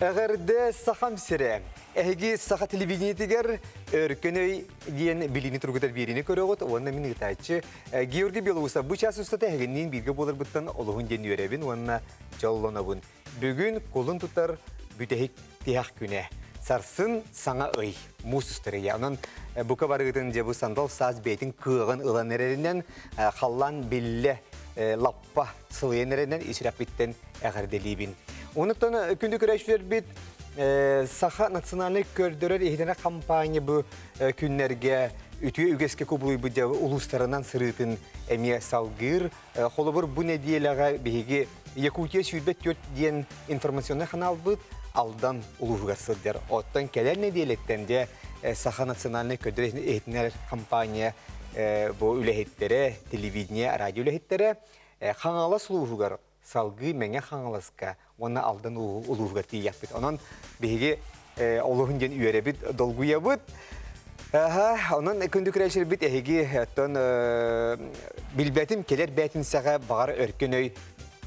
Эҕэрдэ Сахам сирэ! Эһиги саха телевидениетигэр Өркөн өй диэн билиини тургутар биэриини көрөҕүт уонна мин ыытааччы Георгий Белоусов бу чаас устата эһигинниин бииргэ буоларбыттан олуһун диэн үөрэбин уонна дьоллонобун. Бүгүн кулун тутар бүтэһик тиһэх күнэ. Сарсын саҥа ый, муус устар ыйа. Онон бука барыытын дьэ бу сандал саас бэйэтин кыаҕын ылан эрэринэн халлаан биллэ лаппа сылыйан эрэнэн ис сүрэхпиттэн эҕэрдэлиибин. Онуттан күндү көрөөччүлэрбит Саха национальнай көрдөрөр иһитинэр компания бу күннэргэ үтүө үгэскэ кубулуйбут улуустарынан сырыытын эмиэ салгыыр. Холобур, бу нэдиэлэҕэ биһиги Якутия 24 диэн информационнай ханаалбыт Алдан улууһугар сылдьар. Оттон кэлэр нэдиэлэттэн дьэ Саха национальнай көрдөрөр иһитинэр компания бу үлэһиттэрэ, телевидение, радио үлэһиттэрэ Хаҥалас улууһугар салгыы Мэҥэ Хаҥаласка уонна Алдан улууһугар тиийиэхпит. Онон биһиги олуһун диэн үөрэбит, долгуйабыт. Аха, онон күндү көрөөччүлэрбит эһиги оттон билбэтим кэлэр бээтинсэҕэ баҕар өркөн өй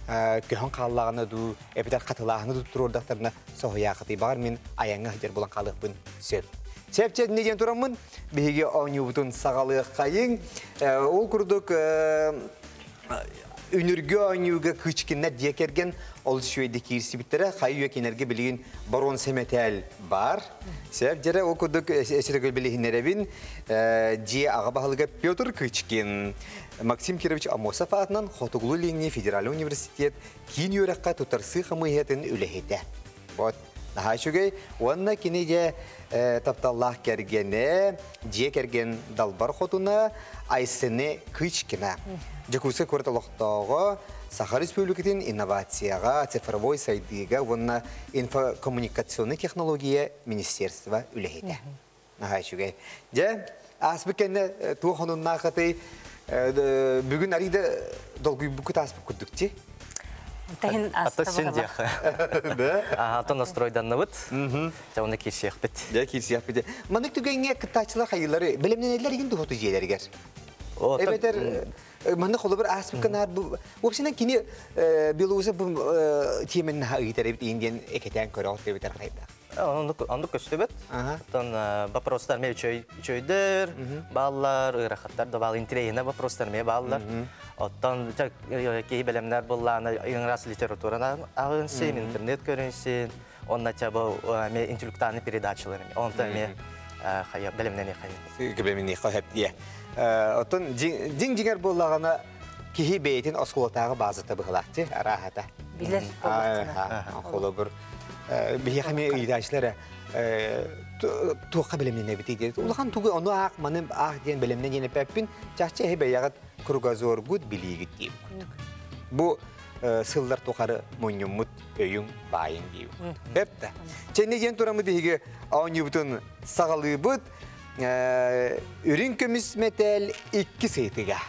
көһөн хааллаҕына дуу, эбэтэр хатылааһыны дуу туруордахтарына соһуйаахытый. Баҕар мин айаҥҥа сылдьар булан хаалыахпын сөп. Чэпчэ диэн тураммын биһиги оонньуубутун саҕалыаххайыҥ. Ол курдук үнүргү оонньууга Кычкиннар дьиэ кэргэн олус үчүгэйдик киирсибиттэрэ. Хайы үйэ кинилэргэ билигин боруонса мэтээл баар. Сөп дьэрэ ол курдук өссө билиһиннэрэбин. Дьиэ аҕа баһылыга Петр Кычкин, Максим Кирович Аммосов аатынан Хотугулуу-Илиҥҥи федеральный университет киин үөрэххэ тутарсыы хамыыһыйатын үлэһитэ. Вот. Наһаа үчүгэй. Уонна кини дьэ тапталлаах кэргэнэ, дьиэ кэргэн далбар хотуна Айсене Кычкина. Дьокуускай куорат олохтооҕо Саха Республикатын инновацияҕа, цифровой сайдыыга уонна инфокоммуникационнай технология министерство үлэһитэ. Наһаа үчүгэй. Дьэ, ааспыт кэннэ туох онуннаахытый? Бүгүн арыйда долгуйбуккут ааспыт курдук ти. Тэһин Ата син диэх. Да? Ата настройданныбыт. Дьэ, оны киирсиэхпит. Дьэ, киирсиэхпит. Маннык түгэҥҥэ кыттааччылар хайыылары бэлэмнэнэллэр игин духоту дьиэлэригэр. Эбэтэр манна холобур ааспыкка наар бу вообще кини Белоуса бу тиэмэн наһаа ыйытар эбит иин диэн экэтээн көрөҕүт эбитэр хайдах. Оннук көстүбэт. Оттон вопростар эмиэ үчүгэйдэр, бааллар, ыарахаттар да баал, интириэһинэй вопростар эмиэ бааллар. Оттон киһи бэлэмнэр буоллаана раз литератураны ааҕын син, интернет көрүн син, онно бу эмиэ интеллектуальный передачалар эмиэ. Онтон эмиэ хайа бэлэмнэниэххэ хайа. Бэлэмнэниэххэ сөп диэ. Оттон дьиҥ дьиҥэр буоллаҕына киһи бэйэтин оскуолатааҕы баазата быһылаахчы арааһата. Билэр буоллаххына. Холобур, биһиэхэ эмиэ ыйытааччылар туохха бэлэмнэнэбитий диэн. Улахан тугу ону аах, маны аах диэн бэлэмнэн диэн эппэппин. Чахчы эһи бэйэҕит кругозоргут билиигит диир курдук. Бу сыллар тухары мунньуммут өйүҥ баайыҥ диир курдук. Эптэ. Чэнни диэн тураммыт биһиги оонньуубутун саҕалыыбыт. Үрүҥ көмүс мэтээл икки сыйтыга.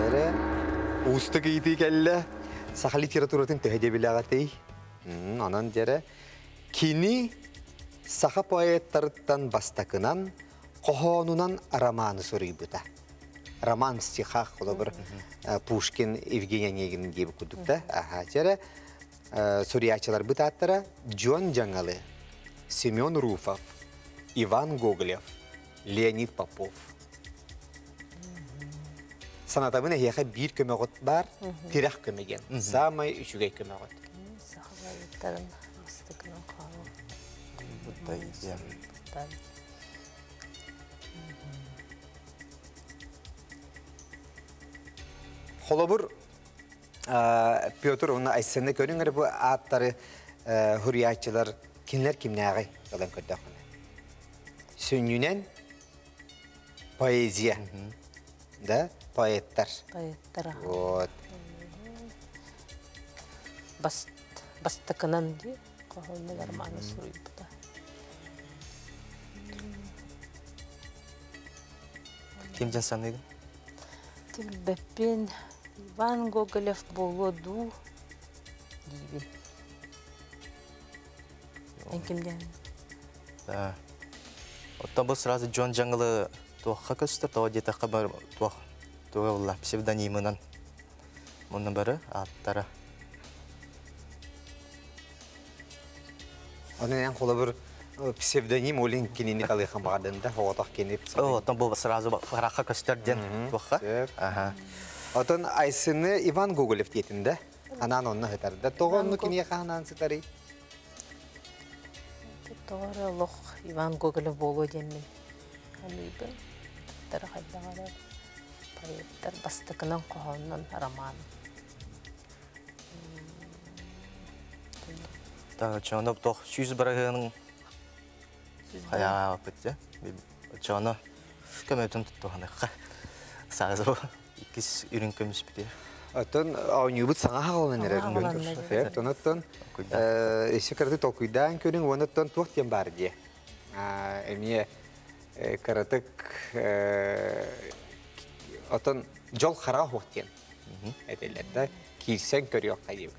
Эрэ уустук ыйытыы кэллэ. Саха литературатын төһө диэбилэҕэтий? Онон дьэрэ кини саха поэттарыттан бастакынан хоһоонунан романы суруйбута. Роман в стихах, холобур, Пушкин Евгений Онегин диэбит курдук да. Аха, дьэрэ суруйааччыларбыт ааттара Дьуон Дьаҥалы, Семен Руфов, Иван Гоголев, Леонид Попов. Санатабын эһиэхэ биир көмөҕүт баар, тирэх көмө диэн. Саамай үчүгэй көмөҕүт. Саха байыттарын астыкынан хаалар. Холобур, Петр уонна Айсены көрүҥ эрэ бу ааттары суруйааччылар кинилэр кимнээҕий ылан көрдөххүнэ. Сүнньүнэн поэзия, да, поэттар. Поэттар. Вот. Бас, бастакынан дии хоһоонун романы суруйбута. Ким дьэн саныыгын? Тилбэппин Иван Гоголев буолуо дуу диибин. Эн ким диэн? Да. Оттон бу сразу Джон Дьаҥылы туохха көстөр, тоҕо диэтэххэ бар туох туга булла псевдонимынан. Мунна бары ааттара. Онон эн холобур псевдоним олин кинини талыхан баҕардында, оҕотох кини псевдоним. Оттон бу сразу харахха көстөр диэн туохха. Аха. Отон Айсыны Иван Гоголев диэтин да. Анаан онно сытарда. Тоҕо онну киниэхэ анаан сытарый? Тоҕо эрэ олох Иван Гоголев буолуо диэммин саныыбын. Тара хайдах эрэ поэттар бастакынан хоһооннон роман. Так, чоно тох 100 бырыһыанын хайааппыт дьэ. Чоно көмөтүн туттуһаныхха. Сразу иккис үрүҥ көмүс бүтүөр. Оттон оонньуубут саҥа хаалан эрэр. Оттон өссө кыратык толкуйдаан көрүҥ, уонна туох диэн баар дии. Эмиэ кыратык оттон дьол хараҕа суох диэн этэллэр да, киирсэн көрүөххэ диэбит.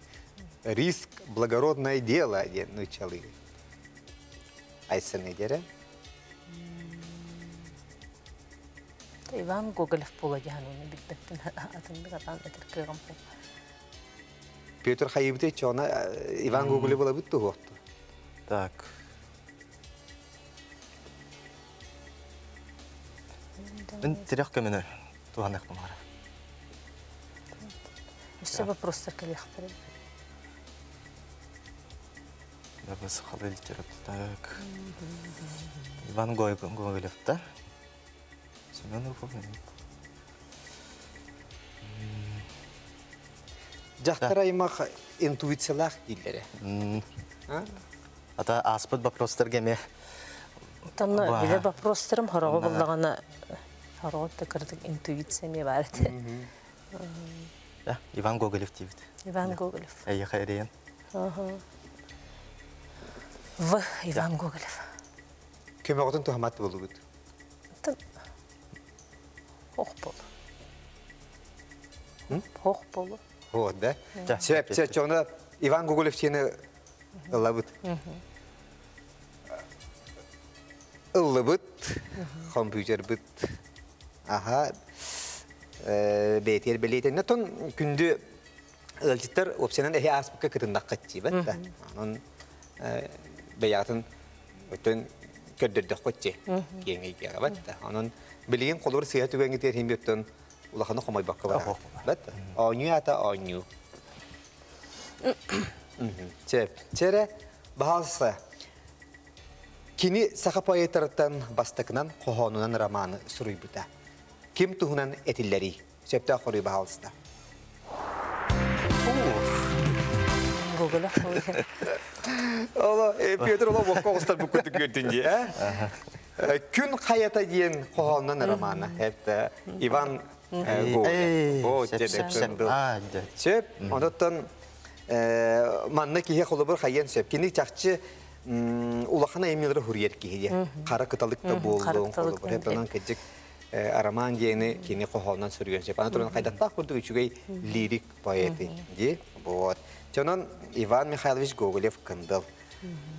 Риск благородное дело диэн нууччалыы. Айсыны диэрэ. Иван Гоголев буола дьаһаныны билбэппин атыннык атаан этэр кыаҕым Петр хайыбыты чона Иван Гоголев булабыт туһуохту. Так. Мен тирэх көмөнө туһаныах бумара. Өссө вопростар кэлиэхтэрэ. Бабыс халы литература. Так. Иван Гоголев да? Семен Руфов. Дьахтар аймах интуициялаах дииллэрэ. Ата ааспыт вопростарга эме Танна биле вопростарым хороҕо буллаҕына хороҕо да кырдык интуиция эме бар этэ. Да, Иван Гоголев диибит. Иван Гоголев. Эйиэхэ эрийэн. В. Иван Гоголев. Көмөҕүтүн туһамат буолугут. Хох болу. Хох болу. Вот, да? Сөп, сөп, чоғына Иван Гоголев сені ылабыт. Ыллыбыт, компьютербыт. Аха, бэйтер белейтен. Тон күндү ыалдьыттар опсионан эһи ааспыкка кытыннахха тиибэт да. Онон бэйатын өтөн көрдөрдөххө киэҥ бат да. Онон билигин холур сыа түгэҥҥитигэр хим өттөн улаханы хомойбокко бар. Бат. Оонньуу ата оонньуу. Чеп, чере баһалса. Кини саха поэттарыттан бастакынан хоһоонунан романы суруйбута. Ким туһунан этиллэрий? Сөптөөх хоруй баһалыста. Гоголев. Ола, Петр ола бокко оҕустар бу күтүк көрдүн дии, э? Күн хайата диэн хоһоонунан романа. Это Иван Гоголев. О, Сөп, онуттан манна киһи холобур хайан сөп. Кини чахчы улахан айымньылары хуруйар киһи дии. Хара кыталык да буоллун, холобур. Онон кыдьык роман диэни кини хоһоонунан суруйан сөп. Аны туран хайдахтаах курдук үчүгэй лирик поэты ди. Вот. Чонон Иван Михайлович Гоголев Кындыл.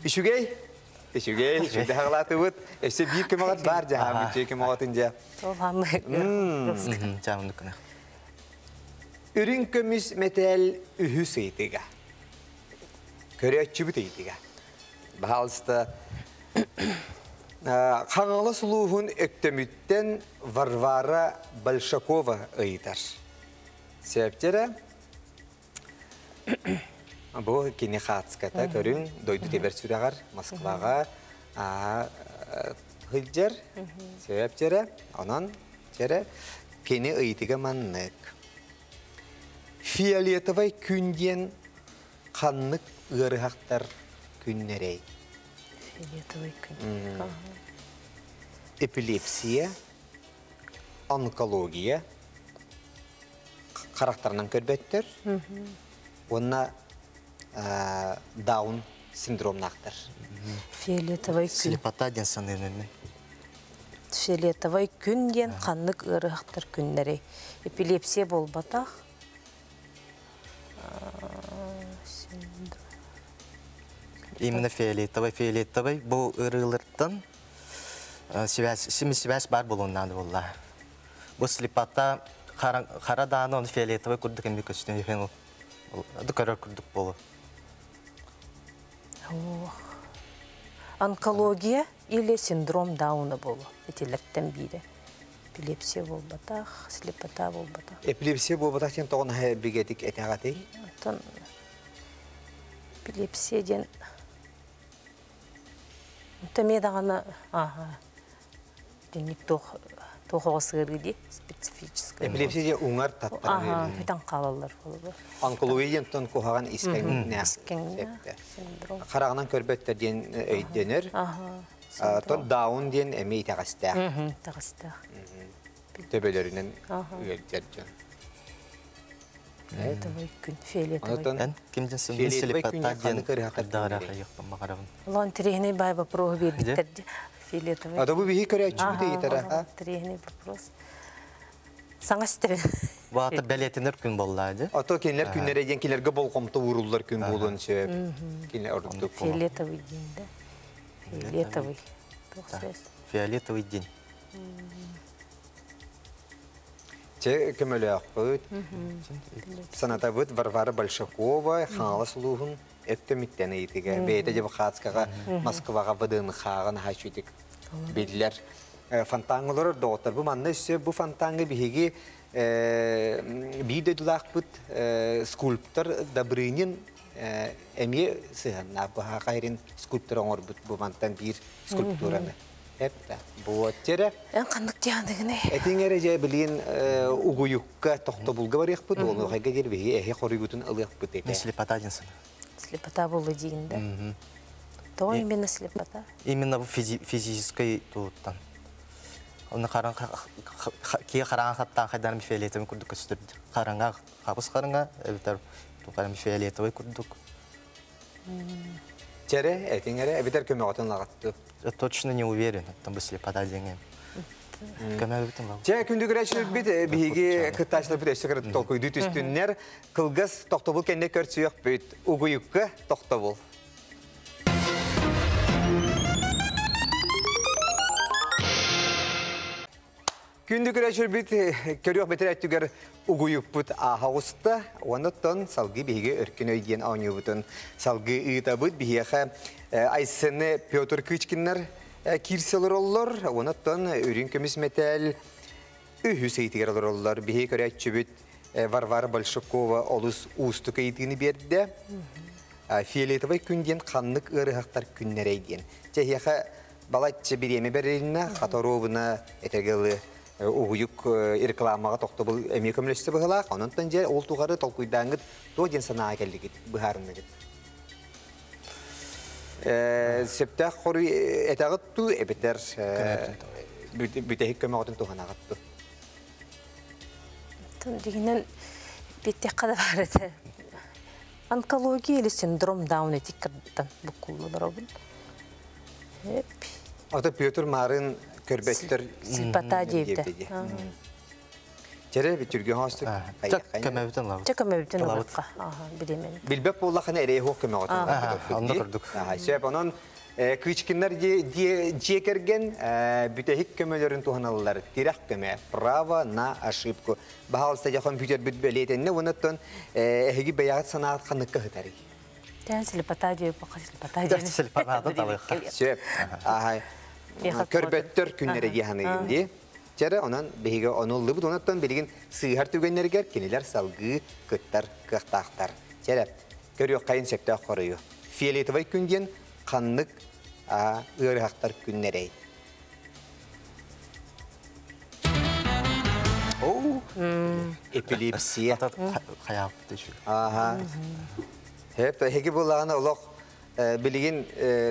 Үчүгэй, үчүгэй, үчүгэй хаҕалаатыбыт. Өссө биир көмөҕөт бар жаһаамыт үчүгэй көмөҕөтүн дьэ. Чаамныкына. Үрүҥ көмүс мэтээл үһүс ыйытыга. Көрөөччүбүт ыйытыга. Баһаалыста Хаҥалас улууһун Өктөмүттэн Варвара Большакова ыйытар. Сөптөрө бу кини хаацката көрүҥ дойду тебер сүрэҕэр Москваҕа сылдьар сөптөрө онон чэрэ кини ыйытыга маннык. Фиолетовай күн диэн ханнык ыарыһахтар күннэрэй? Фиолетовый күн. Эпилепсия, онкология, харахтарынан көрбөттөр, уонна Даун синдромнаахтар. Фиолетовый күн. Слепота диэн саныым мен. Фиолетовый күн диэн ханнык ыарыһахтар күннэрэй? Эпилепсия буолбатах. Именно фиолетовый, фиолетовый бу ырыылыртан связь, сими связь бар болууннааны болла. Бу слепота хара дааны он фиолетовый курдук эми көстөн ефен ол. Ады көрөр курдук болу. Ох. Онкология или синдром Дауна болу. Этилерттен бире. Эпилепсия болбатах, слепота болбатах. Эпилепсия болбатах тен тоғын бигетик этәгәти. Оттон эпилепсия ден Тәме ага. Денник тох тохоға ди специфическая. Эпилепсия де уңар таттар. Ага, бүтән калалар болу. Онкология тон кухаган искән Синдром. Қарағынан көрбөттер ден өйдөнөр. Ага. Тон даун ден эми тагыста. Тагыста. Төбөлөрүнөн үөлдер жон. Фиолетовый күн, фиолетовый. Эн кимден сын Фиолетовый күн слепота қаны ден көрі дагара хайыктан багарабын. Улан трехный бай вопрос бербиттерди. Фиолетовый. Ада бу биһи көрәчү бит итара. Трехный вопрос. Саңа истебин. Вата белетинер күн боллады. Ато кенлер күннәре ден келерге болкомто урулар күн болуын сөп. Кенлер ордук. Фиолетовый день, да? Фиолетовый. Тоқсыз. Фиолетовый день. Че көмөлө акпыт. Санатабыт Варвара Большакова, Ханала Сулуһун өктөмиттен ыйтыга. Бейте жеп Хацкага, Москвага ВДНХ-га хачүтик билер. Фонтангалар доктор бу манны өссө бу фонтанга биһиги биде дулакпыт скульптор Добрынин эми сыһанна бу хакайрин скульптор оңорбут бу мантан бир скульптураны. Эпта. Бу тере Эн қандық диандыгыны. Этиңере же билин угуюкка тохтобулга барыякпыт, ол хайга дер биһи эхи хоругутун ылыякпыт Мен эте. слепота ден сын. Слепота болу дейін, да? То именно слепота. Именно бу физической туттан. Оны каран кие каран хаттан хайдарым фиолетовый курдук көстүрдү. Каранга кабыс каранга эбитер тукарым фиолетовый курдук. Тере этиңере эбитер көмөгөтүн лагатты. Я точно не уверен, там бы слепота деген. Көмө бүтүн лабы. Че күндүгүрәчү бит биһиги кыттачлар бит өссө кырыт толкуйду түстүннер кылгас тохтобул кенне көрсүйөк бит угуюкка тохтобул. Күндүгүрәчү бит көрүөх бетер әттүгер угуюкпут ахауста, онуттан салгы биһиги өркүн өйден аунюбутун салгы ыытабыт биһиэхэ Айсене Петр Кычкиннер кирселер оллор, онуттан үрүн көмүс метел үһү сейтигер оллор. Биһи көрәчүбүт Варвара Большакова олус уустук ыйтыны берде. Фиолетовый күнден қаннык ырыхактар күннерейден. Чехияха балатчы биреме берилина, хаторовына этегелы угуюк рекламага тохтобул эми көмлөстө быһылаах, онон же ол тугары толкуйдааңыт то ден санаа келдигит, быһаарыныгыт. Септах хору этагыт ту эбетер бүтехик көмөгөтүн туханагыт ту. Тон дегенен бетте қада бар еді. Онкология или синдром Дауна тиккерден букуллар обын. Эп. Ата Петр Марын көрбөттөр Слепота дейбді. Тере бүтүргө хастык. Чак көмө бүтүн лабы. Чак көмө бүтүн Лабыт. лабытка. Ага, билемен. Билбек боллахына эрей хоқ көмөгөтүн Ага, онда көрдүк. Ага, сөп онон Кычкиннар жекерген бүтехик көмөлөрүн туханаллар. Тирах көмө, право на ошибку. Бахалста жахон бүтер бүт белетенне, онуттан эһиги бәягат санаат ханыкка хытари. Тән слепота дейб, бақа слепота дейб. Слепота талык. Сөп. Ага. Көрбөттөр күннәре дияханы ди. Чәрі онан беге онуллы бут онуттан билигин сыйхар түгеннергер кинилер салгы кыттар кыхтахтар. Чәрі көрү кайын септә корую. Фиолетовый күнден каннык ырыхактар күннәрей. Оу, эпилепсия. Ата хаяп дөшү. Ага. Хеп, хеги буллаган олох билигин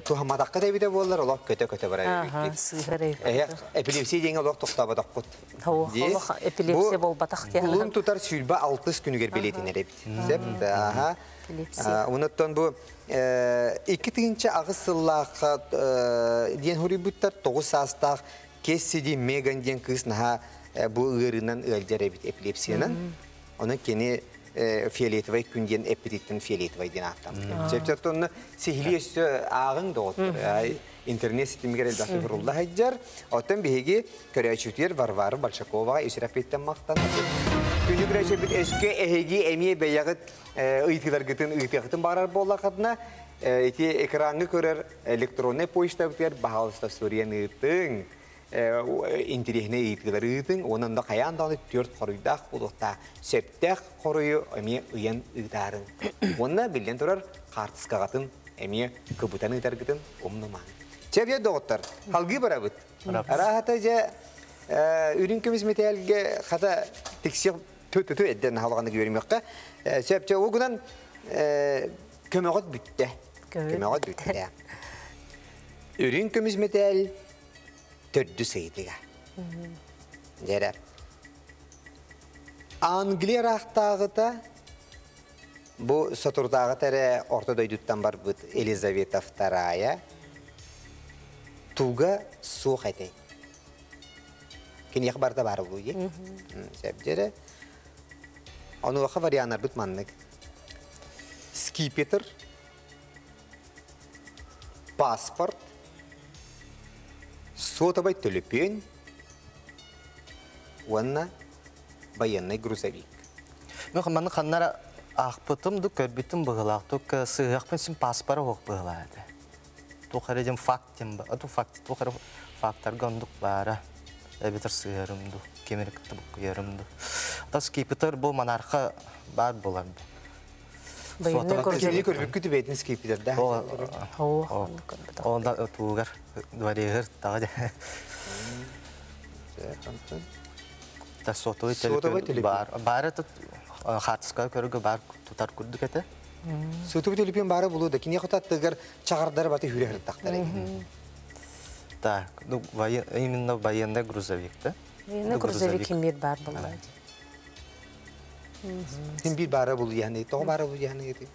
тухаматакка дебите боллар олох көтө-көтө барар. Ага, сыйхар Эхе, эпилепсия деген олох токтабатак кут. Олох эпилепсия болбатак Улун тутар сүлбә 6 күнүгер билетин эребит. Сеп, ага. Эпилепсия. Унуттан бу 2 тыгынча агыс сыллаакка диен хурибуттар 9 саастаах Кессиди Меган диен кыз наха бу ырынан ылжар эбит эпилепсиянан. Onun кени фиолетовый күнден эпитеттен фиолетовый ден аттам. Септер сихили өстө ағын доғыттыр. Интернет ситимигер элбәхти фурулла хаджар. Оттан биһиги көрәчүтер Варвара Большакова исрәпеттен мақтан. Күнү көрәчү бит өскө эһиги эмие бәягыт ыйтылар гытын ыйтыгытын барар болла кадына. Ити экраҥҥа көрөр электроннай почтабытыгар баһаалыста суруйан ыытыҥ, интириэһинэй ыйытыылары ыытыҥ, уонна онно хайаан даҕаны түөрт хоруйдаах буолуохтаах, сөптөөх хоруйу эмиэ ыйан ыытаарыҥ. Уонна, биллэн турар, хаартыскаҕытын эмиэ кыбытан ыытаргытын умнумаҥ. Чэ, биэр доҕоттор, салгыы барабыт. Арааһата дьэ, үрүҥ көмүс мэтээлгэ хата тиксиэх ту-ту эдден хаалаҕаны үөрүмүөххэ. Сөп, чэ, ол гынан көмөҕөт бүттэ. Көмөҕөт бүттэ. Үрүҥ көмүс мэтээл төрдүс ыйытыга. Дьэрэ. Англия ыраахтааҕыта бу соторутааҕыта эрэ орто дойдуттан барбыт Елизавета II туга суох этэй? Киниэхэ барыта баар буолуо дии. Сөп дьэрэ. Онуоха варианнарбыт маннык. Скипетр, паспорт, сотовай төлөпүөн уонна байыаннай грузовик. Мен маны ханнара аахпытым ду көрбүтүм быһылаах тук сыһыахпын син паспора суох быһылаах этэ. Туох эрэ диэн факт диэн ба факт туох эрэ факторга оннук баара. Эбэтэр сыһыарым ду, кимири кытта буккуйарым ду. Ата скипетр бу монарха баар буолар. Байыаннай Кини көрбүккүт бэйтин скипетр да. Ол да тугар дворегер тага Та сотовый телефон бар. Бары тут хатыска көргө бар тутар курдук этэ. Сотовый телефон бары булу да кини хотаттыгар чаҕардары баты хүрэ хыртахтар. Так, ну именно военный грузовик, да? Военный грузовик кимир бар булла. Син бир бары булу яны, тоҕо бары булу яны ити.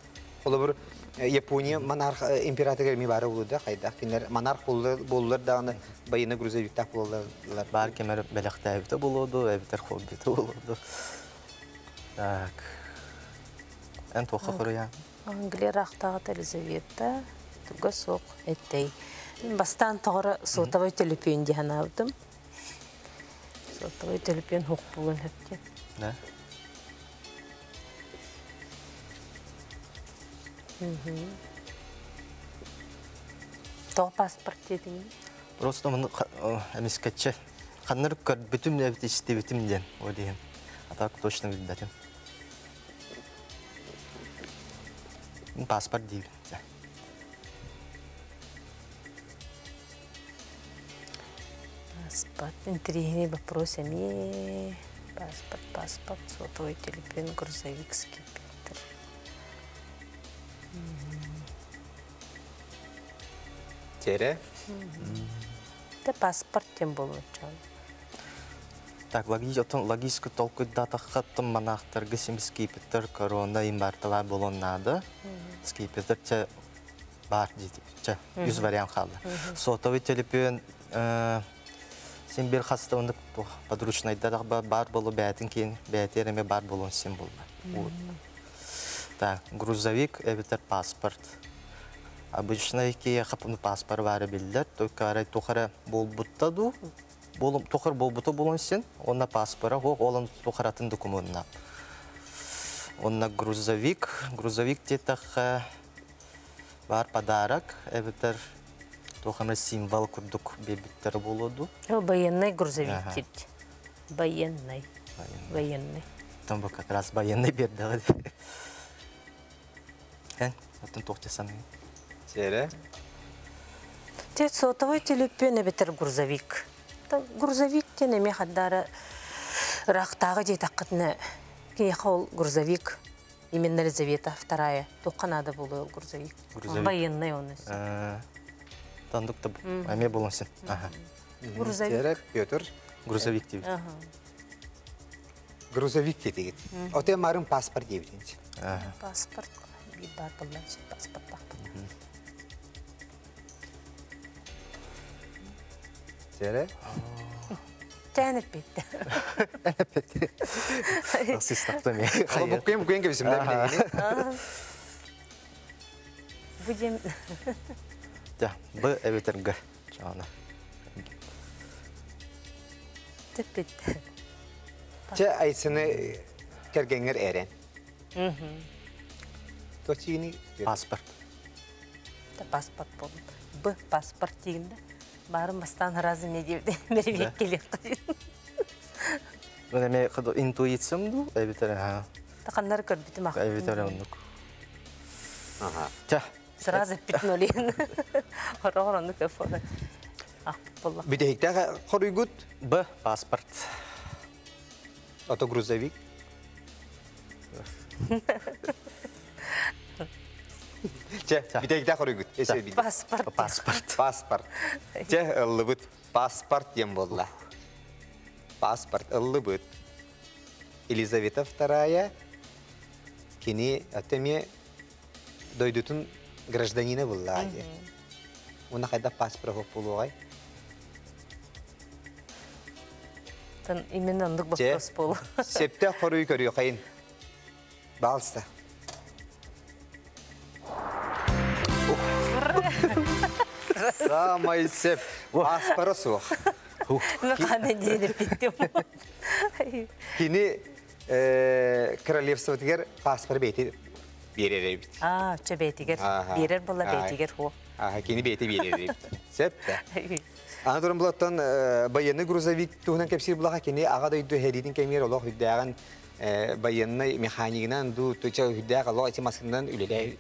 Холобур, Япония монарх императоры ми бары булу да хайдах кинилэр монарх боллар даҕаны военный грузовиктаах буолаллар. Бар кемер белэхтээбитэ болуоду, эбитер хоббита болуоду. Так. Эн туохха хоруйаан? Англия ыраахтааҕыта Елизавета туга суох этэй. Бастаан тоҕоро сотовай төлөпүөн дии санаабытым. Сотовай төлөпүөн суох буолуон сөп диэн. Да. Тоҕо паспорт диэтиҥ? Просто маны эмискэччи ханнар көрбүтүм эбит истибитим диэн ол иһин. А так точно билбэтим. Паспорт диибин. Паспорт. Интириэһинэй вопрос эмиэ. Паспорт, паспорт, сотовый телефон, грузовик, скипетр. Тере? Это паспорт тем более. Так, логически толкуйдатахха монахтарга сим скипетр, корона им барталар болон надо. Скипетр че бар дейді. Че, жүз вариант қалды. Сотовый телефон сен бір хаста оны подручнайда бар болу бәтін кейін бәті бар болуын сен болды. Так, грузовик, эбитер паспорт. Обычно ки хапны паспорт бары билдер, только арай тухара болбутта ду, болум тухар болбута болун сен, онна паспора хох, олон тухаратын документна. Онна грузовик, грузовик тетах бар подарок, эбитер тухамыр символ курдук бебиттер болоду. Военный грузовик типт. Военный. Военный. Там как раз военный берді. Эн, атын тоқтесаны. Тере? Те сотовый телефон эбитер грузовик. Грузовик тен эме хаддары рақтағы дей таққытны ол грузовик. Именно Елизавета вторая. Тоққа надо было грузовик. Военный он. Тандук та аме болонсен. Грузовик. Тере, Петр. Грузовик дейбит. Грузовик дейбит. Оте марын паспорт дейбит. Паспорт. Бар паспорт. Тере? Тәніп бетті. Асыстақты мен. Бұққен бұққен кебісім да білеген. Будем... Да, Б эбитер Г. Чана. Тіп бетті. Че айсыны кергенгер әрен. Точигini Паспорт. хөптө паспорт болун. Б паспорт дигинде. Барын бастан разы не деп бербек келек. Мен эме интуициям ду, эбитер ха. Тақаннар көрбүтүм ақ. Эбитер оннук. Ага. Ча. Сразу питнолин. Хорогор онну көфө. Ақ болла. Бүтәһиктәэх хоруйгут? Б паспорт. Ото грузовик. Че, бүтәһиктәэх хоруйгут. Эсе бит. Паспорт. Паспорт. Паспорт. Че, ыллыбыт. Паспорт дем болла. Паспорт ыллыбыт. Елизавета II кини атеме дойдутун гражданина булла. Уна кайда паспорт хоп болугай? Тан именно ондук вопрос болу. Септе хоруй көрү кайын. Балста. Самай сеп. Паспорт суох. Мақаны дейді биттим. Кини королевствотыгар паспорт бейти берер бит. А, чө бейтигер. Берер була бейтигер ху. Аха, кини бейти берер бит. Сеп да. Аны туран булаттан военный грузовик туһунан кепсир булаха кини ага дойду херидин кемер олох хүддәгән военный механикынан ду туча хүддәг олох ити маскынан үлеле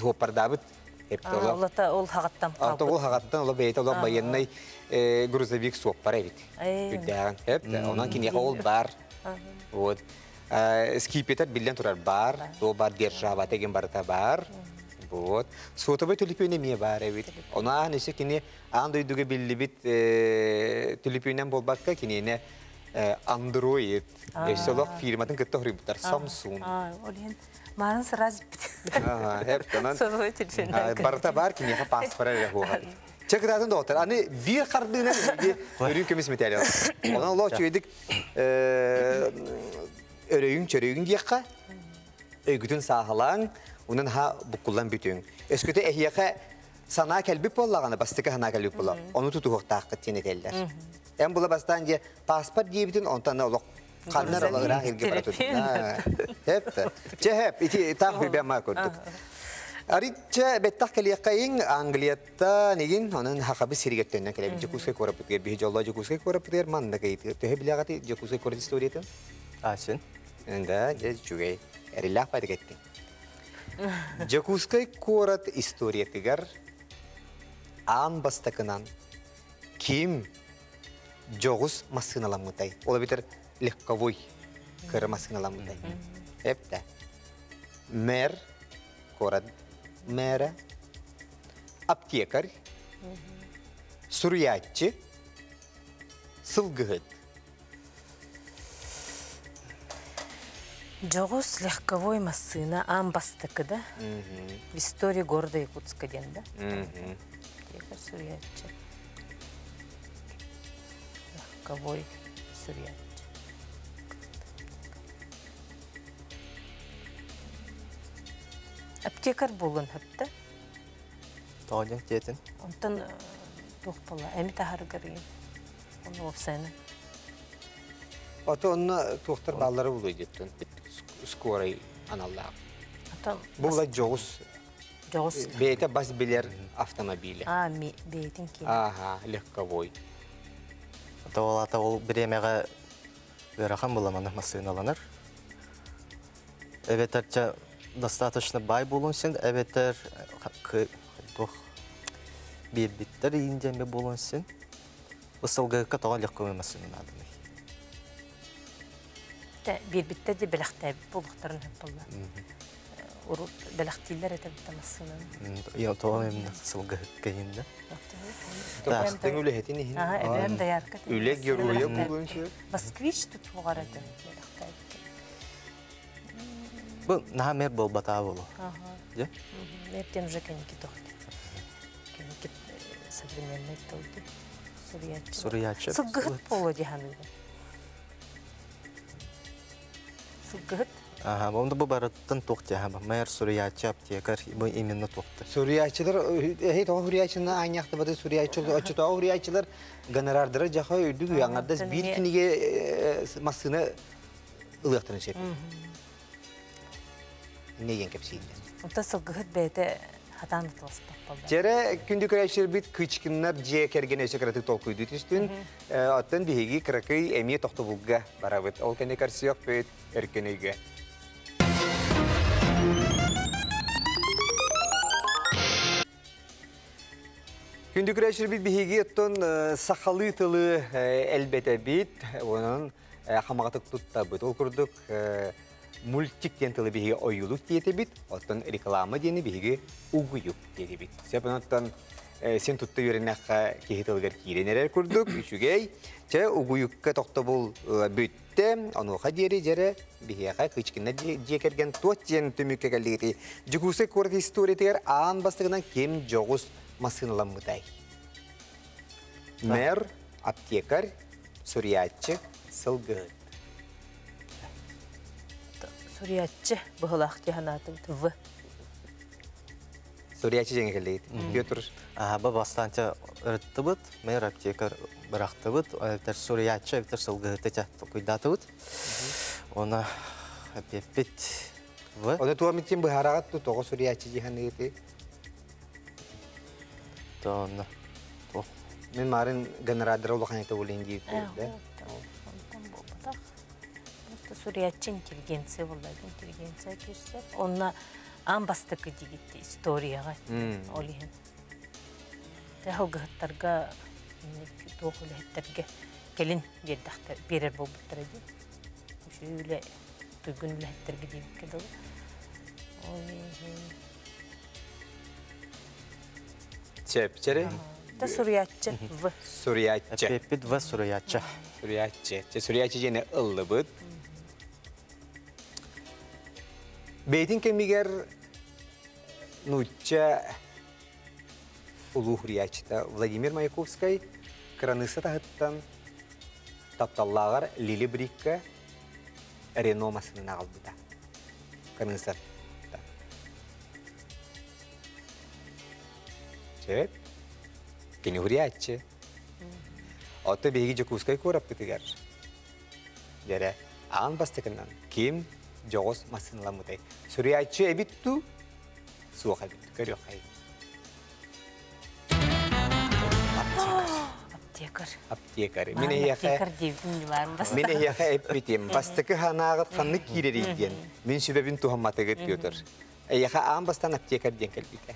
хоппардабыт. Олата ол хагаттан қалды. Ол хагаттан ол бейт ол военный грузовик соппар бит. Хүддәгән. Хеп, онан кини ол бар. Вот. Скипетр билен турар бар, то бар держава деген барта бар. Вот. Сотовый түлүпүнө мие бар эбит. Она несе кини аан дойдуга биллибит түлүпүнөн болбакка кинине Android. Эсолох фирматын кытта хорибуттар Samsung. А, олен марын сразу бит. Ага, хеп тонан. Сотовый телефон. Барта бар киниха паспорт эле хуга. Чекратын доктор, аны бир кардыгынан өрүн көмүс металл. Онан ло чөйдик өрөйүн чөрөйүн диякка өйгүтүн саахалаң, унун ха буккулан бүтүң. Өскөтө эхияка санаа кэлбип боллаганы, бастыка ханаа кэлбип болла. Ону тутуһуктааккыт тиэн этеллер. Эм була бастан же паспорт диэбитин онтан олох ханнар олагыраах илге бара тут. Хеп. Че хеп, ити таах хүрбэ маа көрдүк. Аритча беттах кэлиэккайын Англиятта нигин онун хакабы сиригеттеннен кэлэбит Жакускай корапытыгар биһи жоллоо Жакускай корапытыгар манна кайты. Төһө билэҕати Жакускай корат историятын? Асын. Да, же чугай. Эриллах пайда кеттин. Жакускай корат историятыгар аан бастакынан ким жоғус массыналаммытай. Ола битер легковой кыры массыналаммытай. Эпте. Мэр, корат мэра, аптекарь, суруяччы, сылгыгыт. Жоғус легковой массына аан бастакы да. В истории города Якутска ден да. Аптекарь, суруяччы. Легковой суруяччы. Аптекарь болун хөптө. Тоғын тетин. Онтон туох була, эми тахаргар Оны опсайны. Ото онна туохтар баллары булуй деттен. Скорый аналлаах. Ото Була жоғус. Жоғус. Бейте бас билер автомобили. А, ми бейтин ки. Ага, легковой. Ото ол ата ол биремеге ыарахан буламаны массыналанар. Эбетерче достаточно бай болун сен, эбетер туох бирбиттер индеме болун сен. Ысылгыкка тоҕо легковой массыналанар. Бирбиттер де белэхтээбит булуктарын хөп болла. Урут белэхтииллер этебитте массынан. Я тоҕо эмне сылгыкка инде. Тың үлэхетин ихин. Ага, эбэм даярка. Үлэ героя болун сен. Москвич тут бугар этэ белэхтээбит. Бу наха мэр болбатаа болу. Ага. Же? Мэртен уже кеники тохты. Кеники современный толды. Сурьячы. Сурьячы. Сылгыт болу диханы. Сылгыт. Ага, онда бу барыттан тохты, ага, мэр, сурьячы, аптекарь, бу именно тохты. Сурьячылар, эй, тоғы сурьячыны аняқты бады сурьячылар, очы тоғы сурьячылар гонорардары жақа өйдүг яңардас бир киниге массыны ылыктырын шеп. Неген кепсейдер? Онта сылгыт бәйте Хатаан тыласпат болла. Чэрэ күндү көрөөччүлэрбит Кычкиннар дьиэ кэргэн өссө кыратык толкуйдуу түстүн. Оттон биһиги кыракый эмиэ тохтобулга барабыт. Ол кэннэ көрсүөхпүт өркөн өйгө. Күндү көрөөччүлэрбит биһиги оттон сахалыы тылы элбэтэбит, онон хамаҕатык туттабыт. Ол курдук мультик диэн тылы биһиги ойуулук диэтибит, оттон реклама диэни биһиги угуйук диэтибит. Сөп оттон син тутта үөрэннэххэ киһи тылыгар киирэн эрэр курдук, үчүгэй. Чэ, угуйукка тохтобул бүттэ, онуоха диэри дьэрэ биһиэхэ Кычкина дьиэ кэргэн туот диэн түмүккэ кэллигити. Дьокуускай куорат историятыгар аан бастакынан ким дьоҕус массыыналаммытай? Мэр, аптекарь, суруйааччы, сылгыһыт. Суруйааччы быһылаах диһанаатым В. Суруйааччы дьэҥэ кэллигит. Петр. Аха, бастаанча ырыттыбыт, мэр аптекарь бырахтыбыт, эбэтэр суруйааччы, эбэтэр сылгыһыты ча толкуйдаатыбыт. Оны эппит В. Оны туомитин быһараҕат ту тоҕо суруйааччы дьиһаныыты? Тоонна. Мин марын гонорардара улахан это булин диир да. Просто суруйааччы интеллигенция буолла, интеллигенция кирсер. Онна аан бастакы дигитти историяҕа ол иһин. Тэһылгыһыттарга туох үлэһиттерге келин биэрдэхтэр биэрэр буолбуттара дии. Үчүгэй үлэ туйгун үлэһиттерге диэбиккэ дылы. Ол иһин Чэпчэри. Та суруйааччы В. Суруйааччы. Эппит В суруйааччы. Суруйааччы. Суруйааччы диэни ыллыбыт. Бэйтин кэмигэр нуучча улуу суруйааччыта Владимир Маяковскай кыраныысса таһыттан тапталлааҕар Лили Брикка Рено массыынаны аҕалбыта. Кыраныысса. Сөп. Кини суруйааччы. Ото биһиги Дьокуускай куораппытыгар дьэрэ аан бастакынан ким дьоҕус массыыналаммытай? Суруйааччы эбит дуу, суох эбит. Көрүөххэй. Аптекарь. Аптекарь. Мин эһиэхэ Аптекарь диэбитин баарым Мин эһиэхэ эппитим. Бастакы ханааҕыт ханнык киирэрий диэн. Мин сүбэбин туһамматыгыт Петр. Эйиэхэ аан бастаан аптекарь диэн кэлбитэ.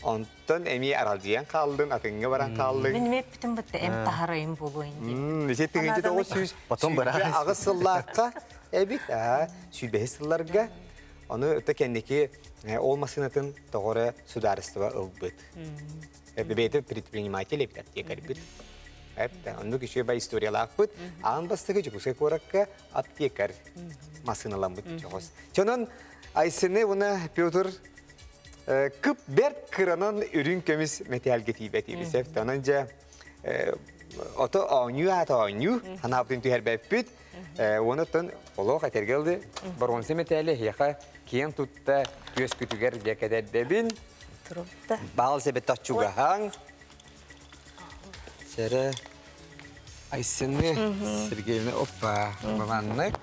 Онтон эмиэ аралдьыйан хааллын, атыҥҥа баран хааллыҥ. Мин эппитим бытта эм таһарайым буолуо ини. Ити тыһыынча тоҕус сүүс Потом быраҕас. аҕыс сыллаахха эбит, сүүрбэһис сылларга. Ону өтө кэнники ол массыынатын тоҕо эрэ судаарыстыба ылбыт. Бэйэтэ предприниматель эбит аптекарьбыт. Оннук үчүгэй бай историялаахпыт. Аан бастакы Дьокуускай куоракка аптекарь массыыналаммыт дьоҕус. Чонон Айсены уна Петр кып бэрт кыранан үрүҥ көмүс мэтээлгэ тиийбэтиибит. Онон дьэ ото оонньуу аата оонньуу ханаабытын түһэрбэппит. Онуттан олох этэргэ ылды боруонса мэтээли эһиэхэ киэн тутта күөскүтүгэр дьэ кэтэрдэбин. Баал себет чугаһаҥ. Сэрэ Айсены Сергеевна, опа, маннык.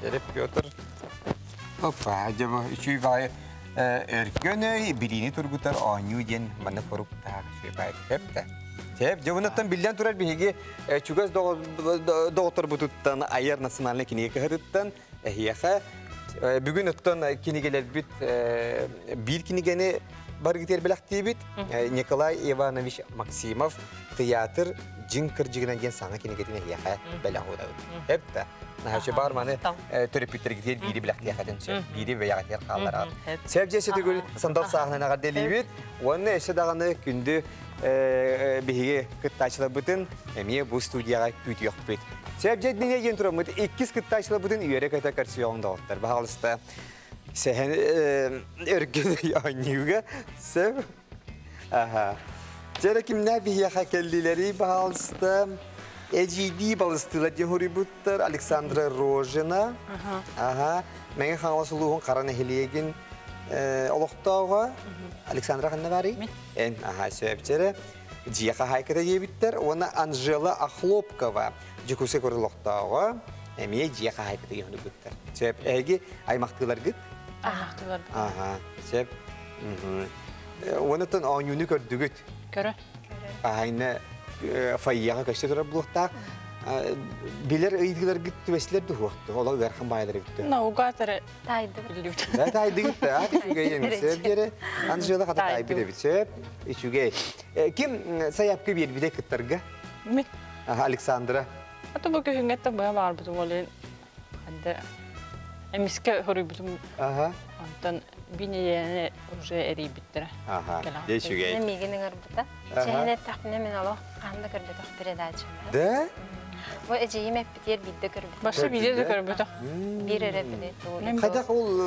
Эрэ Петр. Опа, дьэ бу үчүй баайы өркөн өй билиини тургутар оонньуу диэн манна хоруктаах үчүй баайы тэптэ. Тэп, дьэ bunаттан биллэн турар биһиги чугас доҕотторбутуттан айар национальный кинигэ кыһатыттан эһиэхэ бүгүн оттон кинигэлэрбит биир кинигэни баргытыар бэлэхтиибит. Николай Иванович Максимов «Театр дьиҥ кырдьыгынан» диэн саҥа кинигэтин эһиэхэ бэлэх уунабыт. Эптэ. Наһачы бар маны төрөппүттэргитигэр биири бэлэхтиэхэтин сөп, биири бэйэҕитигэр хааллараҕыт. Сөп дьиэ сүтүгүл сандал сааһынан эҕэрдэлиибит. Уонна өссө даҕаны күндү биһиги кыттааччыларбытын эмиэ бу студияҕа күүтүөхпүт. Сөп дьиэ диэн тураммыт иккис кыттааччыларбытын үөрэ-көтө көрсүөҕүҥ доҕоттор. Баһаалыста сэһэн өргөн оонньууга сөп. Аха. Дьэрэ кимнээх биһиэхэ кэллилэрий баһаалыста эдьиийдии балыстыылар диэн суруйбуттар Александра Рожина. Аха. Мэҥэ Хаҥалас улууһун Хара нэһилиэгин олохтооҕо Александра ханна баарый? Эн аха сөп дьэрэ. Дьиэ хаһаайката диэбиттэр уонна Анжела Охлопкова Дьокуускай куорат олохтооҕо эмиэ дьиэ хаһаайката диэн суруйбуттар. Сөп. Эһиги аймахтыыларгыт? Аймахтыыларбыт. Аха. Сөп. Онтон оонньууну көрдүгүт. Көрө. Аһайна фойеҕа көстө турар булуохтаах. Билэр ыйытыыларгыт түбэстилэр дуһуохту. Олох ыарахан баайалар эбит. Наугатары Таайдыбыт. билибит. Да таайдыгыт да, үчүгэй эми сөп диэри. Анжела хата таайбыт эбит сөп. Үчүгэй. Ким сайапка биэрбитэ кыттарга? Мин. Александра. Ата бу күһүҥҥэ быа баарбытым олен ханда эмискэ хоруйбутум. Ага. Онтон бинеяне уже эрийбиттэрэ. Ага. Дьэ үчүгэй. Миигин ыҥырбыта. Чэһин эттэхпинэ мин олох ханна көрбөтөх передачам. Да? Бу эдьиийим эппитиэр биирдэ көрбүтүм. Башы биирдэ да көрбөтөх. Биир эрэ билет. Хайдах ол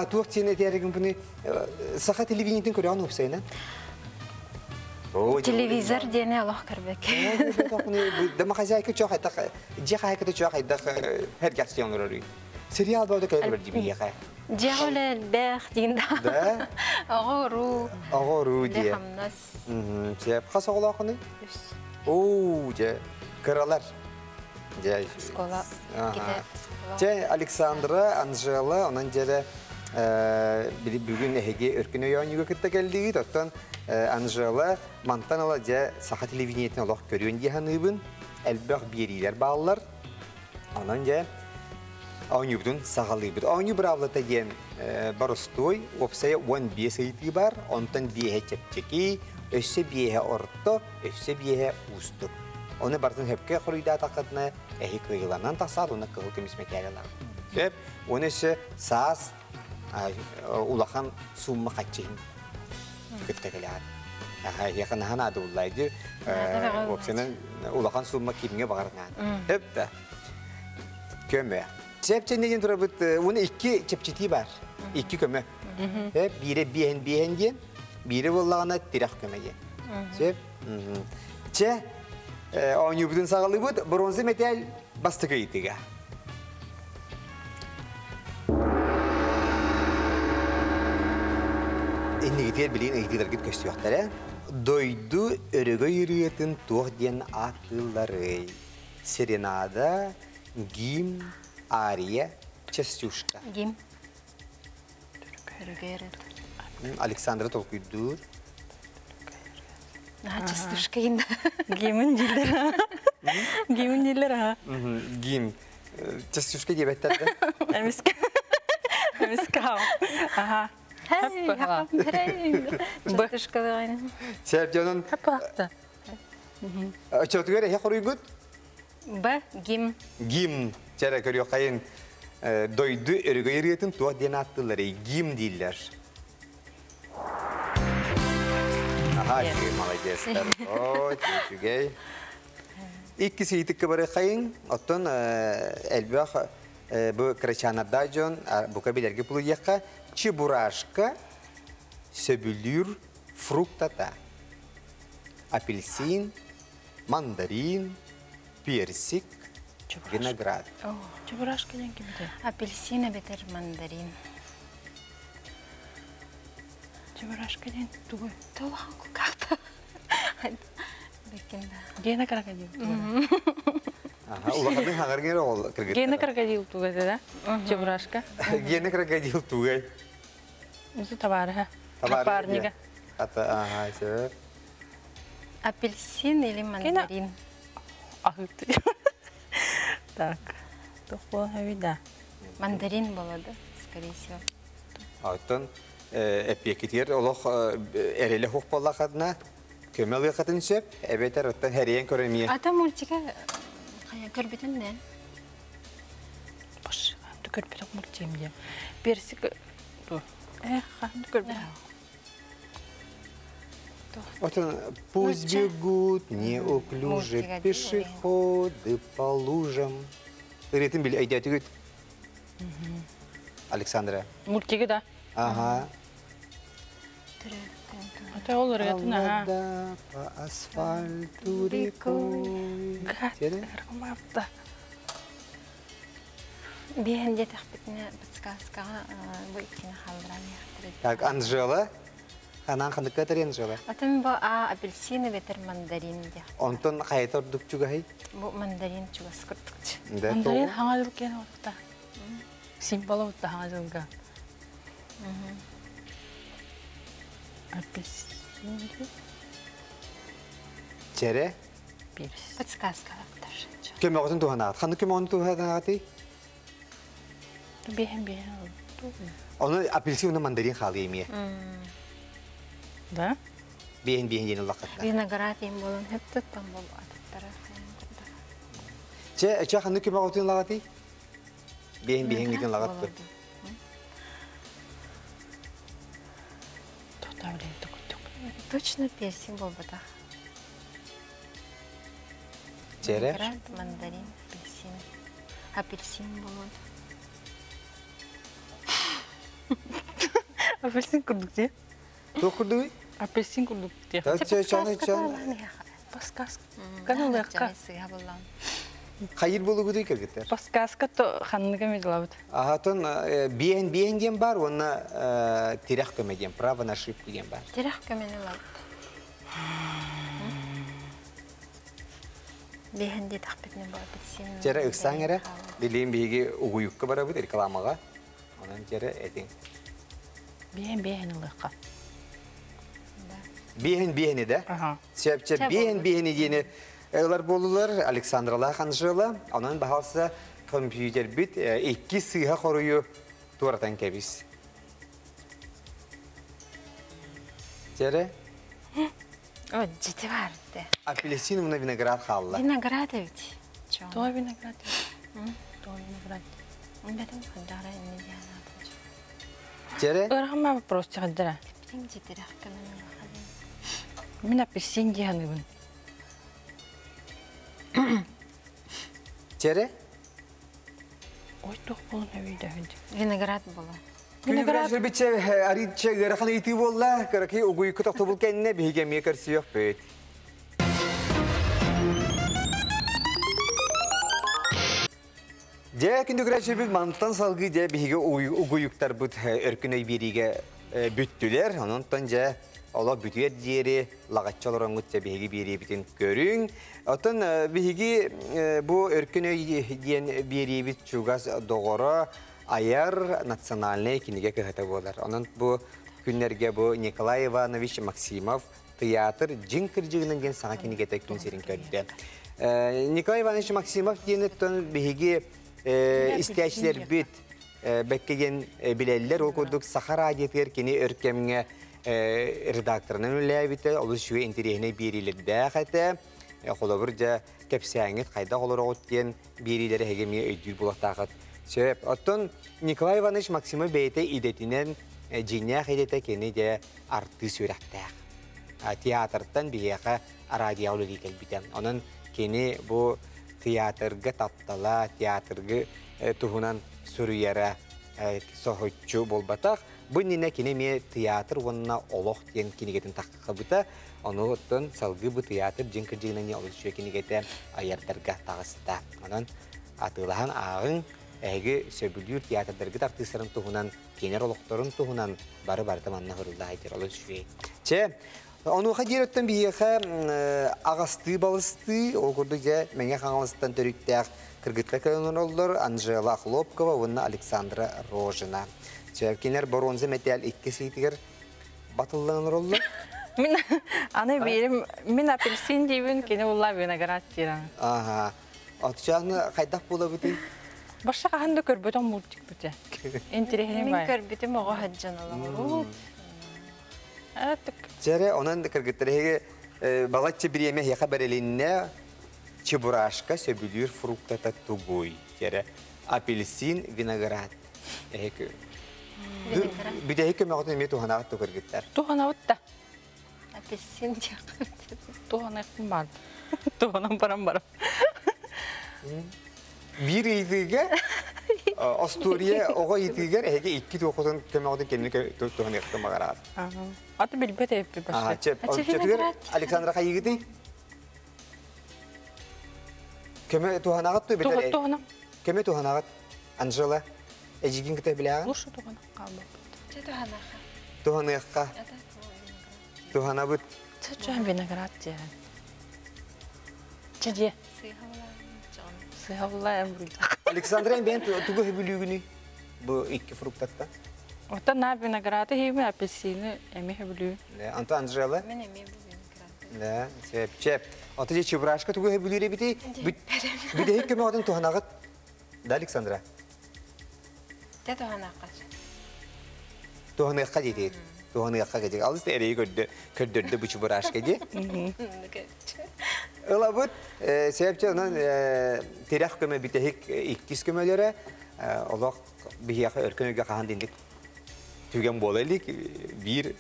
туох тиэн этээригин буну саха телевидениетин көрөҕүн уопсайынан? Телевизор диэни олох көрбөк. Домохозяйка чох айдах, дьиэ хаһайката чох айдах хергәхсиэн олорор. Сериал бауда кэлэр дибиэхэ. Дьиэ үлэ элбэх диин да. Да? Оҕо-уруу. Оҕо-уруу диэ. Хамнас. Сеп хас оҕолоохуну? Үс. Оо, дьэ, кыралар. Дьэ. Школа. Дьэ, Александра, Анжела, онон дьэрэ бүгүн эһиги өркүн өйөөнньүгө кытта кэллигит. Оттон Анжела мантан ала дьэ саха телевидениетин олох көрүөн дии саныыбын. Элбэх биэриилэр бааллар. Онон дьэ оонньуубутун саҕалыыбыт. Оонньуу быраабылата диэн боростуой, уопсайа 15 ыйытыы бар, онтон биэһэ чэпчэки, өссө биэһэ орто, өссө биэһэ уустук. Оны барытын хөпкө хоруйдаатаххытына эһи кыайыыланан тахсаат уонна кыһыл көмүс мэтээл ылаҕыт. Сөп. Уонна өссө саас улахан сумма хаччыһын кытта кэлэҕит. Эһиэхэ наһаа наада буллай дии. Уопсайынан улахан сумма кимҥэ баҕар наада. Сөп да. Көмө. Чэпчэнне диэн турабыт уонна икки чэпчэтии бар. Икки көмө. Биирэ биэһин биэһин диэн, биирэ буоллаҕына тирэх көмө диэн. Сөп. Чэ, оонньуубутун саҕалыыбыт. Бронза мэтээл бастакы ыйытыга. Иннигитигэр билигин ыйытыыларгыт көстүөхтэрэ. Дойду өрөгөй ырыатын туох диэн ааттыылларый? Серенада, гимн, ария, частюшка. Гимн. Өрөгөй ырыата. Александра толкуйдуур. Наһаа частушка инна. Гимн дииллэр. Гимн дииллэр аха. Гимн. Частушка диэбэттэр да? Эмискэ. Эмискэ Аха. Частушка дагайна. Сәп дьонун. Хаппаахта. Очотугар эһэ хоруйгут? Б. Гимн. Гимн. Чэрэ көрүөххэйин дойду өрөгөй ырыатын туох диэн ааттыылларый? Гимн дииллэр. Аха, үчүгэй молодецтар. О, үчүгэй. Иккис ыйытыкка барыаххайыҥ. Оттон элбэх бу кырачаанардаах дьон бука билэргэ пулуйуохха чебурашка сөбүлүүр фруктата. Апельсин, мандарин, персик, виноград. Чебурашка диэн кимтэй? Апельсин эбэтэр мандарин. Чебурашка диэн тугуй? Толахан кукаата. Бекин да. Гена крокодил тугай. Ага, улаханын хаҥар ол кыргыттар. Гена крокодил тугай да? Чебурашка. Гена крокодил тугай. Үсү табаарыха. Напарнига. Ата, ага, сөп. Апельсин или мандарин? Ахыты. Так. Туох да. Мандарин было, да, скорее всего. Оттон эппиэккитигэр олох эрэлэ хух буоллаххытына көмө ылыаххытын сөп, эбэтэр оттон хэрийэн көрөмиэ. Ата мультика хайа көрбүтүн мен. Бош, көрбүтөх мультием диэн. Персик ту. Эх, көрбүтөх. Оттон пусть бегут неуклюже пешеходы по лужам. Ырытын били өйдөөтүгүт. Александра. Мультиги да. Ага. Ата ол ырыатын аха. Вода по асфальту рекой. Гат, Биһэн диэтэхпитинэ подсказкаҕа бу иккини хаалларан иһэхтэрэ. Так, Анжела. Анаан ханыкка этэр Анжела? Атын бу а апельсин эбэтэр мандарин диэх. Онтон хайата ордук чугаһый? Бу мандарин чугас курдукчу. Мандарин хаҥа дьыл киэн отта. Символа отта хаҥа дьылга. Апельсин. Чэрэ. Подсказка. Көмөҕүтүн туһанаат. Ханнык көмөҕүн туһанаатый? Биһэн биһэн. Оны апельсин уонна мандарин хаалыы эмиэ. Да? Биһэн биһэн диэн ыллаххытына. Виноград им болон хөптөттөн бол атыттара. Чэ, чэ ханнык көмөҕүтүн ылаҕатый? Биһэн биһэн гитин ылаҕат. Точно персик болбатах. Чэрэ? Виноград, мандарин, апельсин. Апельсин болон. Апельсин курдук дии. Туох курдугуй? Апельсин курдук дии. Чэ, чэ, чэ. Подсказка. Каналыакка. Хайыр болугутуй кыргыттар? Подсказка то ханныга медлабыт. Ахатын биэн биэн диэн бар, уонна тирэх көмө диэн, право на ошибку диэн бар. Тирэх көмөнү лабыт. Биһэн дии тахпитне бу апельсин. Тера ыксаң эрэ, билиин биһиги угуйукка барабыт рекламаға. Онон тера этиң. Биэн биэн ылыакка. Биэн биэни да? Аха. Сөпче биэн биэни диэни ылар болулар Александрала Ханжела. Онон баһалса компьютер бит икки сыыха хоруйу туоратан кэбис. Тере? О, жити барды. Апельсин уна виноград хаалла. Виноград эбит. Той виноград. Той виноград. Бэтим хандара инни дианатын. Тере? Ырахма вопрос чыгадыра. Битин житирэх көмөнү лахадын. Мин апельсин дианыбын. Тере? Ой, туох болун өйдөһүн. Виноград боло. Виноград биче аритче ыарахан ыйытыы буолла, кыракый угуйку тохтобул кэннэ биһиги эмиэ көрсүөхпүт. Дьэ, күндү көрөөччүбүт мантан салгыы дьэ биһиги угуйуктарбыт өркүн өй биэриигэ бүттүлэр. Онон дьэ олох бүтүөр диэри лаҕаччы олороҥҥут дьэ биһиги биэриибитин көрүҥ. Оттон биһиги бу өркүн өй диэн биэриибит чугас доҕоро айар национальнай кинигэ кыһата буолар. Онон бу күннэргэ бу Николай Иванович Максимов театр дьиҥ кырдьыгынан диэн саҥа кинигэтэ күн сирин көрдө. Николай Иванович Максимов диэниттэн биһиги истээччилэрбит бэккэ диэн билэллэр. Ол курдук Саха радиотыгар кини өр кэмҥэ редакторынан үлэлээбитэ, олус үчүгэй интэриэһинэй биэриилэрдээх этэ. Холобур дьэ кэпсээҥҥит хайдах олороҕут диэн биэриилэри эһиги эмиэ өйдүүр буолуохтаахыт. Сөп. Оттон Николай Иванович Максимов бэйэтэ идэтинэн дьиҥнээх идэтэ кини дьэ артыыс үөрэхтээх. Театртан биһиэхэ радиоҕа үлэлии кэлбитэ. Онон кини бу театрга таптала, театргы туһунан суруйара соһуччу буолбатах. Бу иннинэ кини эмиэ театр уонна олох диэн кинигэтин таххабыта. Ону оттон салгыы бу театр дьиҥ кырдьыгынан олус үчүгэй кинигэтэ айардарга таҕыста. Онон атыылаһан ааҕыҥ, эһиги сөбүлүүр театрдаргыт артыыстарын туһунан, кинилэр олохторун туһунан бары барыта манна хырылла сылдьар олус үчүгэй. Чэ, онуоха диэри оттон биһиэхэ аҕастыы балыстыы, ол курдук дьэ Мэҥэ Хаҥаластан төрүттээх кыргыттар кэлэн олороллор Анжела Хлопкова уонна Александра Рожина. Чэ, кинилэр боруонза мэтээл иккис ыйтыгар батыллан олороллор. Мин аны биирим мин апельсин диибин, кини улла виноград диирэн. Аха. Отчааны хайдах буолабытый? Баша хаһан да көрбөтөм мультик бүтэ. Интириэһинэй Мин бай. көрбүтүм оҕо сылдьан олоҕурут. Аттык. Чэрэ, онон кыргыттар эһиги балачча бириэмэ эһиэхэ бэрилиннэ чебурашка сөбүлүүр фруктата тугуй? Чэрэ, апельсин, виноград. Эһиги бүтэһик көмөҕүтүн эмиэ туһанаҕыт да кыргыттар. Туһанабыт да. Апельсин диэххэ. Туһаныахпын баар. Туһанан баран барам. Биир ыйытыыга остуоруйа оҕо ыйытыыгар эһиги икки туохутун көмөҕүтүн кэмни туһаныахтын баҕараҕыт. Аты билбэт эппи башта. Чөтүгэр Александра хайыгытый? Көмө туһанаҕыт ту битэр. Туһанам. Көмө туһанаҕыт. Анжела, эдьигин кытта билэҕин? Лучше туһанах хаалбаппыт. Чэ туһанаха. Туһаныахха. Туһанабыт. Чэ виноград диэн. Чэ дьиэ. Сыһабылла эм Александра бэйэн тугу сөбүлүүгүнүй? Бу икки фруктаттан. Оттон наар винограды хийбин, апельсины эмиэ сөбүлүүбүн. Онтон Анжела? Мен эмиэ бу виноград. Да, сөп, чеп. Ото же чебурашка тугу сөбүлүүр эбити? Бүтэһик көмөҕүтүн туһанаҕыт? Да, Александра? Те туһанаахха. Туһаныахха диэтигит. Туһаныахха кэдик. Алыс да эрэйи көрдө, көрдөрдө бу чебурашка ди. Ылабыт, сөпчө, онон тирэх көмө бүтэһик иккис көмөлөрө олох биһиэхэ өркөн өйгө хаһан динник түгэн буола илик биир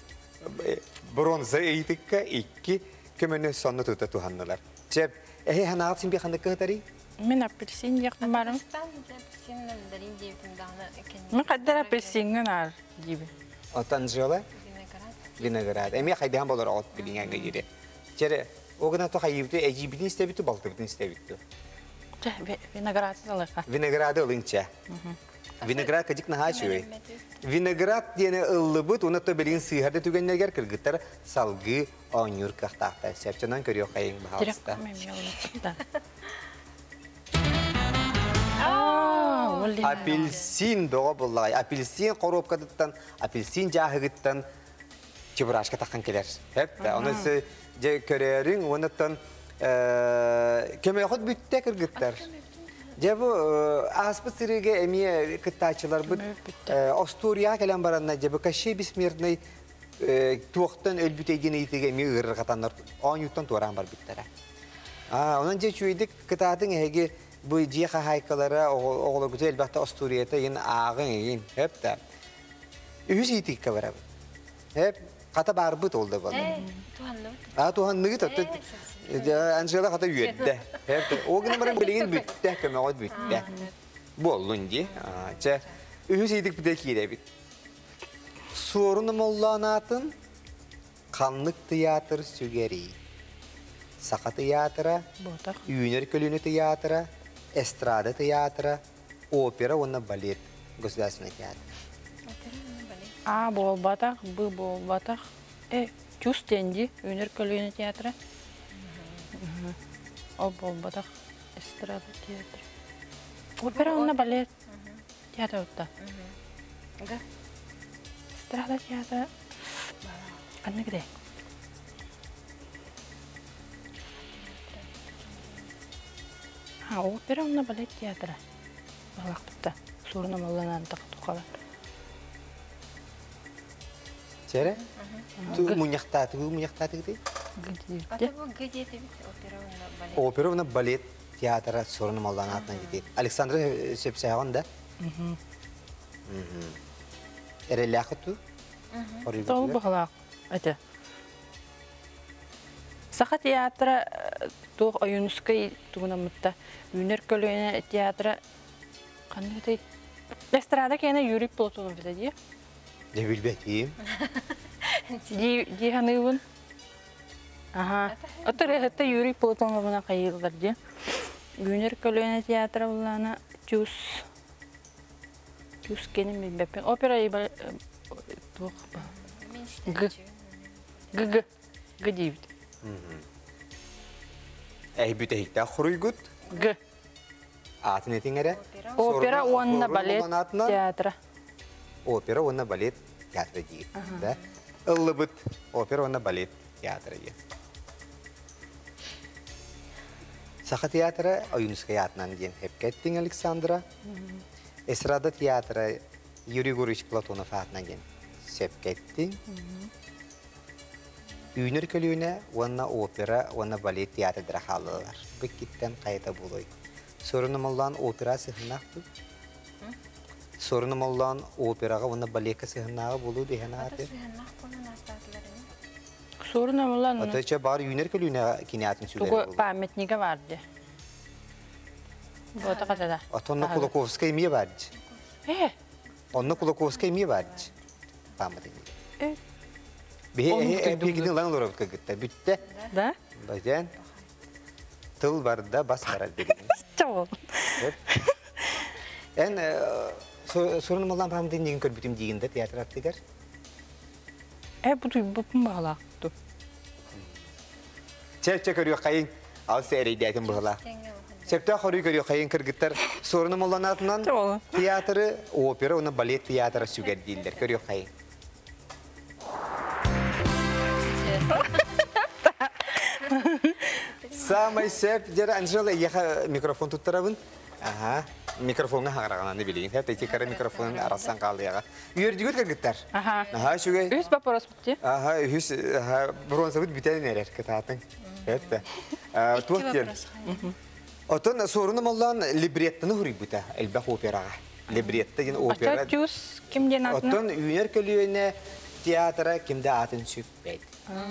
бронза ыйытыкка икки көмөнү сонно тута туһаннылар. Чеп, эһи ханаат син биханнык кыһытарый? Мин апельсин диэхпин барым. Апельсин мандарин диэбитим даҕаны Мин хайдар апельсиҥҥа наар диибин. Оттон Анжела? Виноград. Виноград. Эмиэ хайдахан болор оҕот билиҥҥэ дири. Чere, ол гына то хайыбыты эдьиибитин истэбитти, балтыбытын истэбитти. Чэ, виноград ылыха. Винограды ылыҥча. Виноград кадик наһаа үчүгэй. Виноград диэни ыллыбыт, уонна то билигин сыыһар да түгэннэригэр кыргыттар салгыы оонньуур кыахтаахтар. Сөпчөнөн көрүөххэйиҥ, баһаалыста. Апельсин бөҕө буллаҕай. Апельсин коробкатыттан, апельсин дьааһыгыттан чебурашка таххан кэлэр. Хэп да. Оны дьэ көрөөрүҥ, уоннаттан көмөөхөт бүттэ кыргыттар. Дьэ бу ааспыт сырыыга эмиэ кыттааччыларбыт остуоруйаҕа кэлэн баранна дьэ бу Кощей Бессмертный туохтан өлбүтэй диэн ыйытыыга эмиэ ыарырҕатаннар оонньууттан туораан барбыттара. Онон дьэ үчүгэйдик кытаатыҥ эһиги бу дьиэ хаһаайкалара оҕолоргуту элбэхтэ остуоруйата иһин ааҕыҥ иһин хөп да. Үһүс ыйытыыкка барабыт. Эп хата баарбыт ол да буолла. Туһанныбыт. А туһанныгыт оттон Анжела хата үөрдэ. Ол гынан баран билигин бүттэ, көмөҕөт бүттэ. Буоллун дии. Чэ, үһүс ыйытык бүтэ киирэбит. Суорун Омоллоон аатын ханнык тыйаатыр сүгэрий? Саха тыйаатыра, Үүнэр көлүөнэ тыйаатыра, эстрада тыйаатыра, опера уонна балет государственный театр. А буолбатах, Б буолбатах. Э, чус диэн дии, Үүнэр көлүөнэ театра. Ол буолбатах, эстрада театра. Опера уонна балет театр утта. Эстрада театра ханнык де? А, опера уонна балет театра. Балахпытта. Суурун омоллонаан тухалар. Сэрэ? Ту муньахтааты, муньахтааты гыты? Опера уонна балет театра суурун омоллонаатынан дити. Александра сөпсөһөҕүн да? Эрэллээх ту? Ол баҕалаах этэ. Саха театра туох Ойуунускай тугунаммытта Үүнэр көлүөнэ театра ханнык этэй? Эстрада киэнэ Юрий Платонов этэ дии. Дьэ билбэтиим. Дии дии саныыбын. Аха. Оттор эһэтте Юрий Платоновна хайыыллар дии. Үүнэр көлүөнэ театра буллаана Тюс Тюс кенин билбэппин. Опера туох Г Г Г Г диибит. Эһи бүтэһиктээх хоруйгут? Г. Аатын этиҥ эрэ. Опера уонна балет театра. Опера уонна балет театра диир. Да? Ыллыбыт опера уонна балет театра диир. Саха театра Ойуунускай аатынан диэн эпкэттиҥ Александра. Эстрада театра Юрий Егорович Платонов аатынан диэн сөпкэттиҥ. Үүнэр көлүөнэ уонна опера уонна балет театрдара хааллылар. Бу иккиттэн хайата буолуой? Суорун Омоллоон опера сыһыннаах дуу? Суорун Омоллоон операҕа уонна балекка сыһыннааҕа буолуо диэн ааты. Суорун Омоллоон Ото чэ баар үүнэр көлүөнэҕэ кини аатын сүгэрэ Тугу буолуо. памятнига бар дии. Буота хатата. Отонно Кулаковскай эмиэ бар дии. Э. Онно Кулаковскай эмиэ бар дии. Памятник. Э. Биһи эһи ылан олоробут кыргыттар. Бүттэ. Да? Бажан. Тыл барда, бас барар билигин. Чоҕул. Эн сурун маллаан памятник дигин көрбүтүм диигин да театр аттыгар. Э, бу туйбуппун баҕалаах ту. Чэ, чэ көрүөххэйиҥ. Ал сэ эрэйдээтин быһылаах. Сөптөөх хоруй көрүөххэйин кыргыттар Суорун Омоллоон аатынан театры, опера уонна балет театра сүгэр дииллэр. Көрүөххэйин. Самай сөп дьэр Анжела эйиэхэ микрофон туттарабын. Аха. Микрофоҥҥа хаҥараҕынан билигин. Хэт ити кара микрофонун арасан хаалыаҕа. Үөрдүгүт кыргыттар? Аха. Аха, үчүгэй. Үһүс вопрос бутти. Аха, үһүс аха, бронзабыт бүтэн эрэр кытаатыҥ. Эт. Туох диэн? Отон Суорун Омоллоон либреттаны хуруйбута элбэх операҕа. Либретто диэн опера. Тюс ким диэн атын? Оттон үүнэр көлүөнэ театра ким да аатын сүкпэт.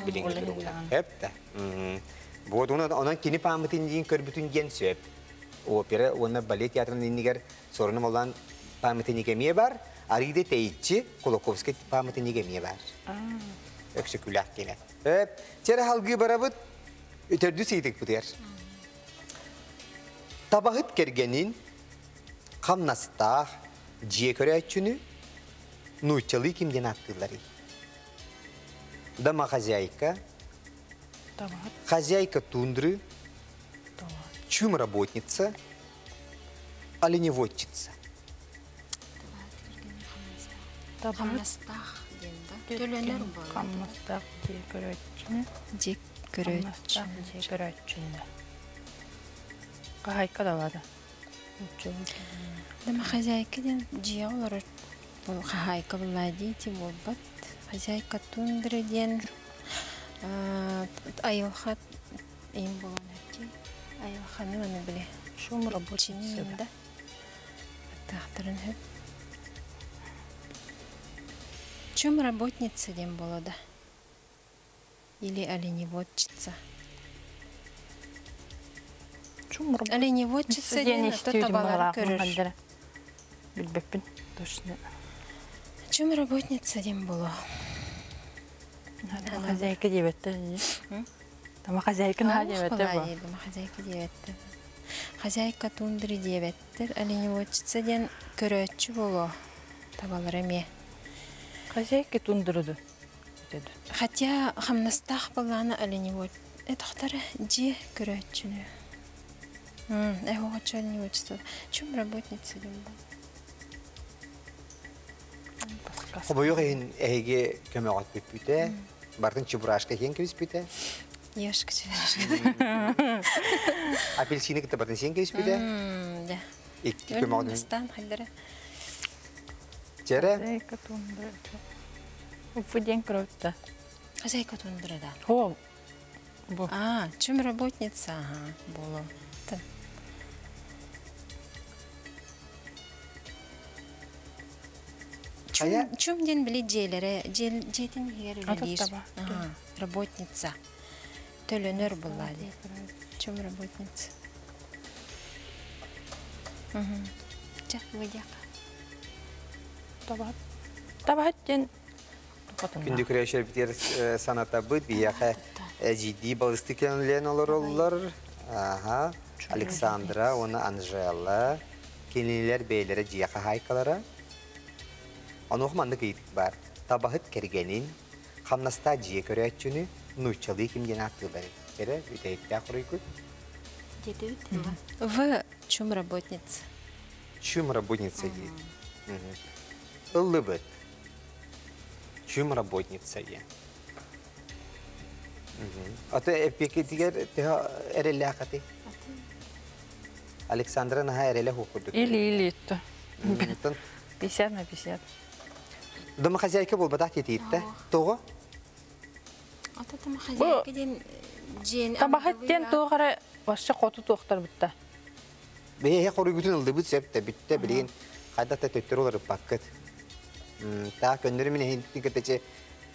Билиҥҥи туругунан. Эп да. Вот онон кини паамытын диин көрбүтүн диэн сөп. Опера уонна балет театрын иннигэр Суорун Омоллоон паамытынньык эмиэ бар. Арыйда тэйиччи Кулаковский паамытынньык эмиэ бар. Өксөкүлээх киэнэ. Эп, чэрэ халгыы барабыт. Үтөрдүс ыйытыкпытыгар. Табаһыт кэргэнин хамнастаах дьиэ көрөөччүнү нууччалыы ким диэн ааттыылларый? Домохозяйка, хозяйка тундры, чумработница, оленеводчица. Хамнастаах диэн да. Төлөнөр буолар. Хамнастаах дьиэ көрөөччүнү. Дьиэ көрөөччү. Дьиэ көрөөччүнү. Хаһайка да баада. Домохозяйка диэн дьиэ олорор бұл хаһайка булла дии буолбат. Хозяйка тундры диэн айылха им буолан дии. Айылханы маны биле. Шум работница. Да. Тахтарын хөп. Чем работница диэн буолла да? Или оленеводчица. Чум Оленеводчица диэн ото табалары көрөр. Билбеппин точно. Чем работница диэн буолуо? Хозяйка диэбэттэ. Тама хозяйка наһаа диэбэттэ бу. Хозяйка диэбэттэ. Хозяйка тундры диэбэттэр. Оленеводчица диэн көрөөччү буолуо. Табалары эмиэ. Хозяйка тундрыды. Хотя хамнастаах балаана оленевод. Этохтара дьиэ көрөөччүнү. Эһоҕоччу оленеводчество. Чем работница диэн буолуо? Хобойуох иһин эһиги көмөҕөт бүппүтэ, бартын чебурашка иһин кэбиспитэ. Ешка чебурашка. Апельсины кытта бартын сиэн кэбиспитэ. Да. Икки көмөҕөтүн. Астаан халлара. Чэрэ. Хозяйка тундры. Уфу диэн көрөттө. Хозяйка тундры да. Хо. Бу. А, чем работница, ага, буолуо. Чум диэн били дьиэлэрэ, дьиэтин иһигэр үлэлиир. Работница. Төлөнөр буолла дии. Чум работница. Чэ, выдяха. Табаһыт. Табаһыт диэн Күндү көрөөччүлэр санатабыт биһиэхэ эдьиийдии балыстыы кэлэн олороллор. Аха. Александра уонна Анжела кинилэр бэйэлэрэ дьиэ хаһаайкалара. Онуоха маннык ыйытык баар. Табаһыт кэргэнин, хамнастаах дьиэ көрөөччүнү нууччалыы ким диэн ааттыыллар? Эрэ бүтэһиктээх хоруйгут. В чем работница? Чем работница диэн. Ыллыбыт. Чем работница диэн. Аты эппиэкитигэр төһө эрэллээх Александра наһаа эрэлэ курдук. Или-или то. 50 на 50. Домохозяйка буолбатах тиэтииртэ. Тоҕо? Ата домохозяйка диэн дьиэн Табаһыт диэн туох эрэ вообще хоту туохтар бутта. Бэйэ хоруйгутун ылдыбыт сөп да бүттэ билигин хайдах да төттөрү уларыппаккыт. Таа көннөрү мин эһин кытачы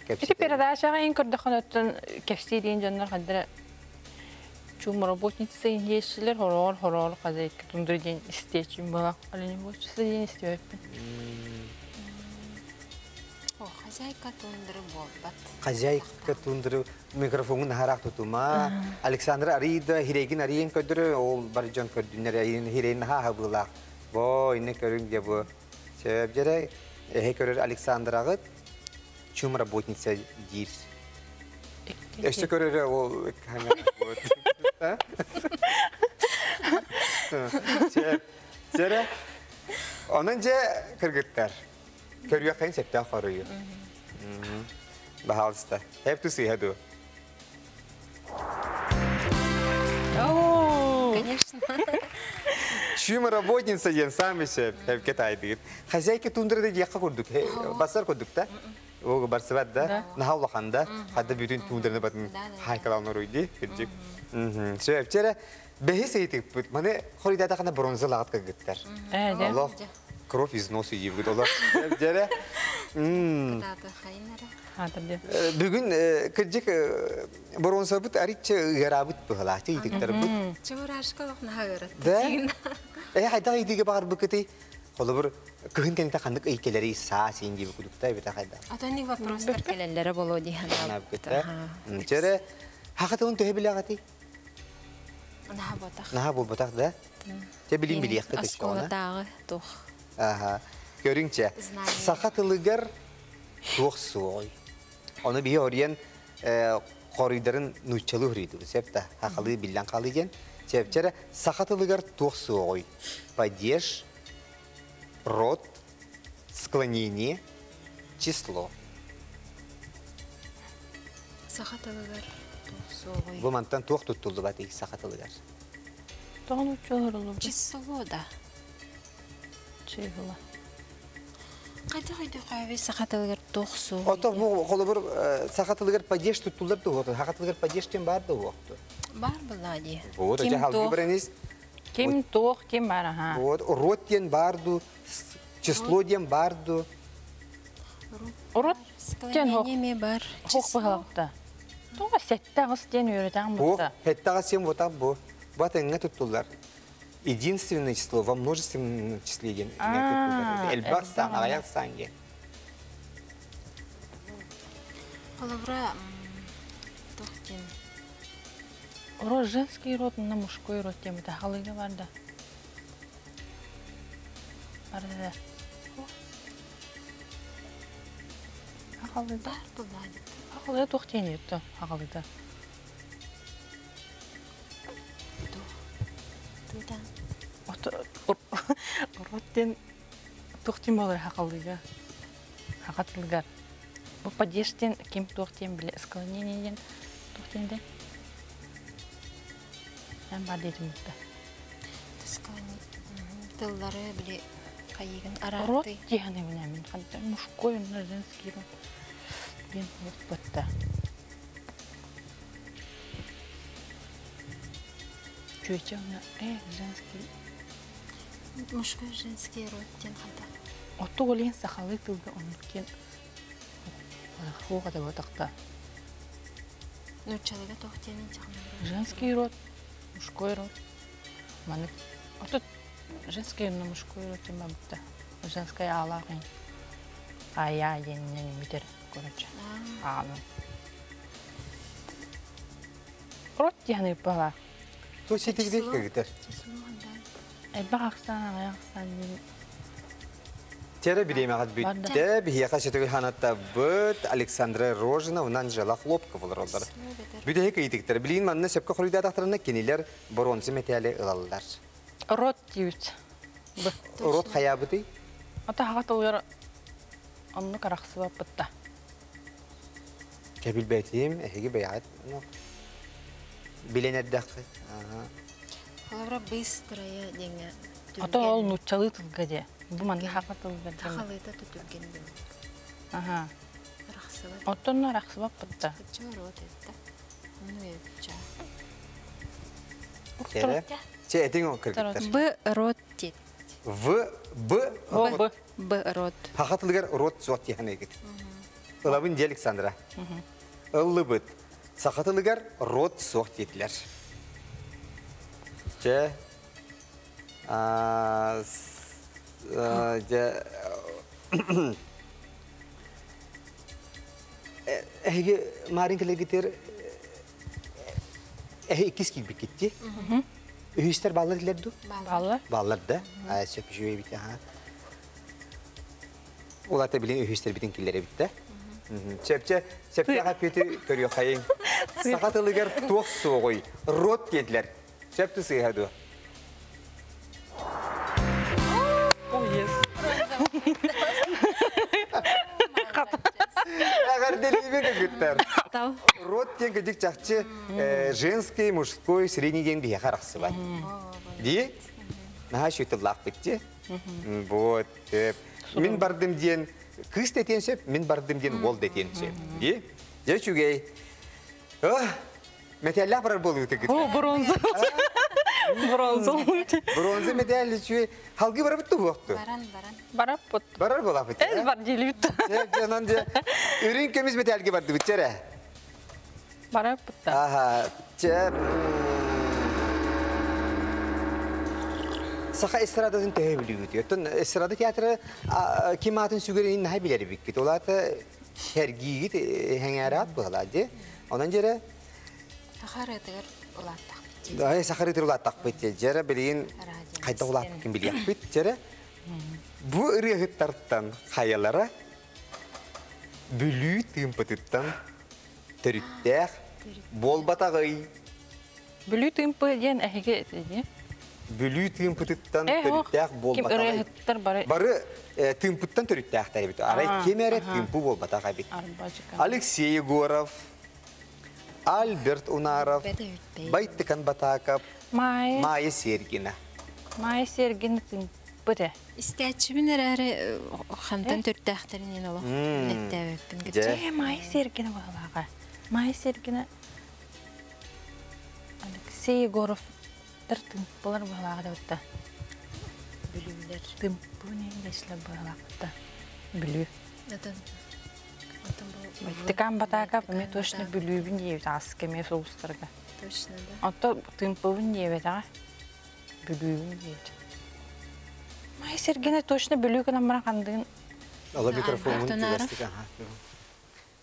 Ити передачаҕа ин көрдөхөн өттөн кэпсии диэн дьоннор хаддара чум работница индиэччилэр хороор хороор хозяйка тундры диэн истиэчим буолак оленеводчица диэн истиэппин. О, хозяйка тундры буолбат. Хозяйка тундры микрофонун хараах тутума. Александра арыйда хирегин арыйын көрдөрө ол бар дьон көрдүннэр хирейин хаха булаах. Бо инне көрүң де бу. Сөп жере эһе көрөр Александрагыт чум работница диир. Өссө көрөрө ол камера. Онон дьэ кыргыттар, көрүөххэ сөптөөх хоруйу. Баһаалыста. Хеп тусыһа ду. Конечно. Чүм работница диэн саамай сөп, хепке таайдыгыт. Хозяйка тундрада диэххэ курдук, бассар курдук да. Ого барсыбат да, наһаа улахан да, хадда бүтүн туундраны батын хайкалаан оруйди, кырдьык. Сөп, чэрэ, бэһис ыйытыкпыт, маны хоруйдаатахына бронза лаҕат кыргыттар. Олох кровь из носа диибит, олох. Дьэрэ. Бүгүн кырдьык бронзабыт аричча ыараабыт быһалаачы ыйытыктарбыт. Чебурашка олох наһаа ыаратта. Да? Э хайдах ыйдыга баҕарбыккытый? Холобур, кыһын кэннитэ ханнык ый кэлэрий саа сиин диэби кудукта эбитэ хайда? Атонник вопростар кэлэллэрэ боло дии санаабыккыта. Чэрэ, хахатылын төһө билэҕитий? Наһаа буотах. Наһаа буолбатах да? Чэ билин билиэххит Оскуолатааҕы туох. Аха. Көрүҥчэ. Саха тылыгар туох суоҕуй? Ону биһи ориен хоруйдарын нууччалыы хоруйдубут, сөп да? Хахалыы биллэн хаалыы диэн. Сөпчэрэ саха тылыгар туох суоҕуй? Падеж, род, склонение, число. Саха тылыгар туох суоҕуй? Бу мантан туох туттуллубатый саха тылыгар? Тоҕо нууччалар Число да. Число. Хайдах өйдөхөөбүй саха тылыгар туох суоҕуй? Ото бу холобур саха тылыгар падеж туттуллар да уотту. Саха тылыгар падеж диэн баар да уотту. Бар была дии. Вот, Ким дьэ халгы туох? баранис. Ким туох, ким бар, аха. Вот, род диэн баар ду, число диэн баар ду. Род диэн Склонение эмиэ бар. Хух быһалакта. Тоҕо 7-8 диэн үөрэтэн Бу, бутта. 7-8 сен вот бу. Бу атыҥҥа туттуллар. Единственное число во множественном числе диэн туттуллар. Элбэх сан, аҕыйах сан диэн. Холобура, туох диэн? Род женский род, на мужской род диэн халыга бар да. Бар да. Халыда. Бар была дии. Халыда туох диэн үттө халыда. Туох. Тутан. Род диэн туох диэн болар хақалыга. Хақатылгар. Бу падеж диэн ким туох диэн биле склонение диэн туох диэн де. Эн бар дейтим бутта. Склонение. Тыллары били хайыгын Род араартый. диэн эбинэмин ханта мужской уонна женский род диэн бутта. Чүөчэ уонна женский. Мужской женский род диэн хайдах? Оттук олен сахалыы тылга оннук диэн хуоха да батахта. Нууччалыга туох диэнин чахмын. Женский род, мужской род. Маны отут женский уонна мужской род диэн бутта. Женская аалаах ая диэнинэн бүтэр, короче. Аалын. Род диэн ыппала. Ту ситигди кыргыттар. Число хандан. Элбэх ахсаан, аҕыйах ахсаан диэн Тера бириэмэҕит бүттэ, биһиэхэ сөтөгүл ханаттабыт Александра Рожина унан Анжела Хлопкова олороллор. Бүтэһик ыйытыктар. Билигин манна сөпкө хоруйдаатахтарына кинилэр боруонса мэтээли ылаллар. Род диэбит. Б. Род хайаабытый? Ата хаҕа тылыгар оннук арахсыбаппытта. Кэбилбэтим, эһиги бэйэҕит билэн эрдэххит. Холобура быстрая диэҥҥэ Ото ол нууччалыы тылга дии. Бу манна хаҕа тылыгар диэн. Хахалыыта түтүргэн диэн. Аха. Арахсыбат. Оттон арахсыбаппытта. Кычча рот этта. Ну этча. Чэ, чэ этиҥ ол кыргыттар. Б рот тет. В, Б, Б. Б рот. Хаха тылыгар рот суох диэн ыйгыт. Ылабын дии Александра. Ыллыбыт. Саха тылыгар рот суох диэтилэр. Чэ, дьэ, эһиги Марин кэлэргитигэр эһи иккис киирбиккит Үһүстэр бааллар дилер ду? Бааллар. Бааллар да. Сөп үчүгэй эбит аха. Улата билин үһүстэр битин киллер эбит да. Сөпче, сөптөөх эппиэти көрүөххэйиҥ. Саха тылыгар туох суоҕуй? Рот диэтилэр. Сөп сыыһа дуо? Oh, yes. Эҕэрдэлиибин кыргыттар. Род диэн кырдьык чахчы женский, мужской, средний диэн биһиэхэ арахсыбат. Дии? Наһаа үчүгэй тыллаахпыт дии. Вот. Мин бардым диэн кыыс да этиэн сөп, мин бардым диэн уол да этиэн сөп. Дии? Дьэ үчүгэй. Мэтээллээх барар буолуу кыргыттар. О, бронза. Бронза. Бронза мэтээл үчүгэй. Халгы барабыт туһуохту. Баран, баран. Бараппыт. Барар буолааппыт. Эл бар диилибит. Дьэ, онон дьэ, үрүҥ көмүс мэтээлгэ бардыбыт чэрэ. Бараппыт да. Аха, чэ. Саха эстрадатын төһө билигит? Оттон эстрада театры ким аатын сүгэрин наһаа билэр эбиккит. Ол аата сэргиигит хэҥээрэҕит быһалаа дии. Онон дьэрэ Саха ырыатыгар улааттахпыт. Ай, саха ырыатыгар улааттахпыт дии. Дьэрэ билигин хайдах улааппыккын билиэхпит. Дьэрэ бу ырыаһыттартан хайалара Бүлүү тыымпытыттан төрүттээх буолбатаҕый? Бүлүү тыымпы диэн эһиги дии. Бүлүү тыымпытыттан төрүттээх буолбатаҕый? Ким ырыаһыттар бары Бары тыымпыттан төрүттээхтэр эбит. Арай ким эрэ тыымпы буолбатах эбит. Алексей Егоров, Альберт Унаров, Байтыкан Батаков, Майя Сергина. Майя Сергина тыымпыт э. Истээччибин эрээри хантан төрүттээхтэринэн олох нэттээбэппин. Дьэ, Майя Сергина баҕалааҕа. Майя Сергина Алексей Егоров тымпылар баҕалааҕа да Бүлүүлэр. Тымпы неңдешлер баҕалаахта. Бүлүү. Тыкан Батаакап эмиэ точно Бүлүүбүн диэбит ааска эмиэ соустарга. Точно, да. Ото тымпыбын диэбэтэҕэ. Бүлүүбүн диэбит. Майя Сергина точно Бүлүү гынан баран хандыгын. Ала микрофонун түгэстик.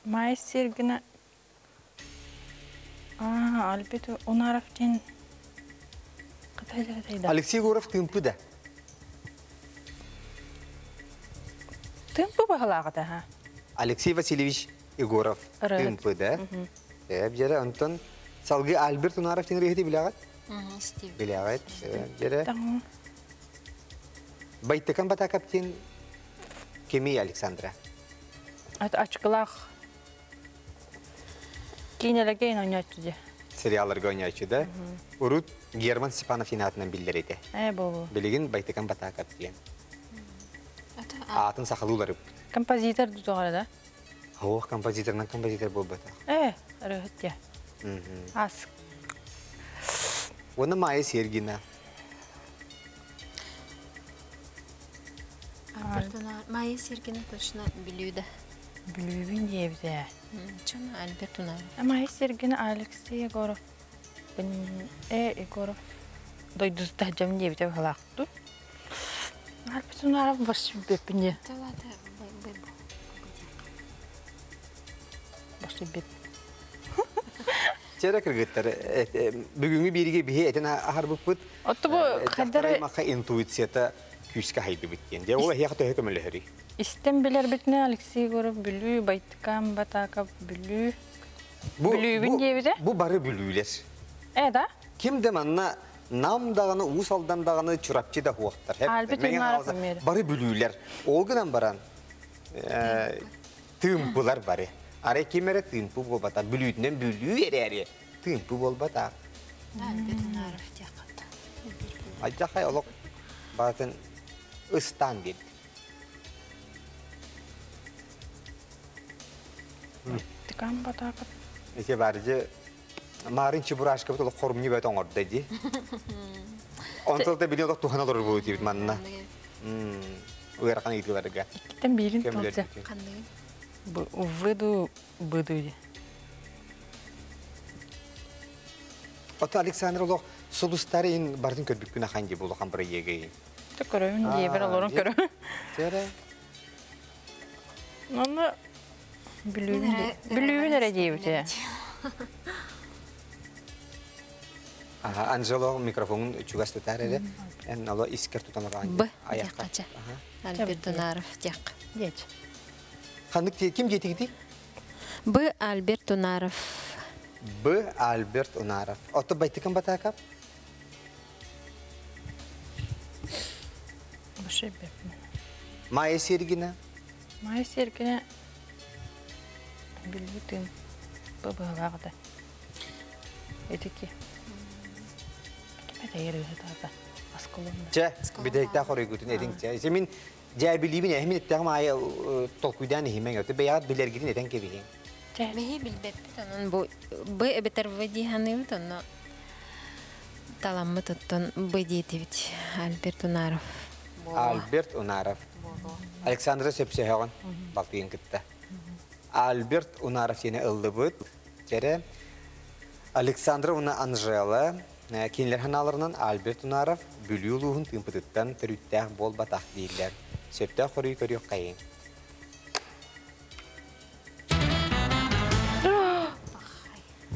Майя Сергина А, Альберт Унаров диэн Алексей Егоров тыымпы да. Тыымпы баһылааҕыта ха. Алексей Васильевич Егоров тыымпы да. Дьэрэ онтон салгыы Альберт Унаров диэн ырыаһыты билэҕит? Билэҕит. Дьэрэ. Байтыкан Батакап диэн кимий Александра? Ачкылаах Киинэлэргэ оонньооччу дии. Сериалларга оонньооччу да. Урут Герман Степанов аатынан биллэр этэ. Ээ буолуо. Билигин Байтыкан Батаакап диэн. Аатын сахалыы уларыппыт. Композитор дутоҕара да? Ох, композиторынан композитор буолбатах. Ээ, ырыаһыт дии. Ас. Уонна Майя Сергина. Майя Сергина точно Бүлүү да. Бүлүүбүн диэбитэ. Чана Альберт Унаров. Майя Сергина Алексей Егоров. Э Егоров дойдута дьам диэбитэ быһалаахту. Альберт Унаров баш беппине. Баш беп. Чэрэ кыргыттар, бүгүҥҥү бииригэ биһи этин аһарбыппыт. Отто бу хаддары маха интуицията күүскэ хайдыбыт диэн. Дьэ, ол эһиэхэ төһө көмөлөһөрүй? Истэн билэрбитинэ Алексей Егоров Бүлүү, Байтыкан Батаков Бүлүү. Бүлүүбүн диэбитэ? Бу бары бүлүүлэр. Э, да? Ким да манна Нам даҕаны, Уус Алдан даҕаны, Чурапчы да хуохтар. Бары бүлүүлэр. Ол гынан баран тыымпылар бары. Арай ким эрэ тыымпы буолбата. Бүлүүтүнэн бүлүү эрээри тыымпы буолбата. Алдьархай олох барытын ыстаан биэрдим. Тыкан батаакап. Ити бааржы Марын чебурашкабыт олох хорумньу бөт оҥордо дии. Онтон да били олох туһана олорор буолуо диибит манна. Ыарахан ыйытыыларга. Иккитен биирин тылдьа. Выду быду. Ото Александр олох сулустары ин бартын көрбүккүн ахан дии улахан бырайыагы. Тэ көрөбүн диэбэр олорон көрөбүн. Тера. Онно бүлүүбүн эрэ диэбитэ. Аха, Анжела микрофонун чугас тутар эрэ. Эн ало искер тутан баран. Б. Диэккача. Альберт Дунаров диэк. Диэч. Ханнык ким диэтигити? Б. Альберт Унаров. Б. Альберт Унаров. Ото байтыкын батаакап? Майя Сергина. Майя Сергина. Бүлүү тыын быһылаах этэ. Этики. Ким ыһытаата. Аскалонда. Чэ, бүтэһиктээх хоруйгутун этиҥ. Чэ, мин дьээбилиибин эһимин эттэҕим аайы толкуйдаан иһимэҥ. Өтө бэйэҕит билэргитин этэн кэбиһиҥ. Биһи билбэппит, онон бу Б эбэтэр В дии саныыбыт, онно таламмыт оттон Б диэтибит. Альберт Унаров. Альберт Унаров. Александра сөпсөһөҕүн балтыйын кытта. Альберт Унаров сиэнэ ыллыбыт. Чэрэ Александра уонна Анжела кинилэр ханааларынан Альберт Унаров Бүлүү улууһун тыымпытыттан төрүттээх буолбатах дииллэр. Сөптөөх хоруйу көрүөххэйиҥ.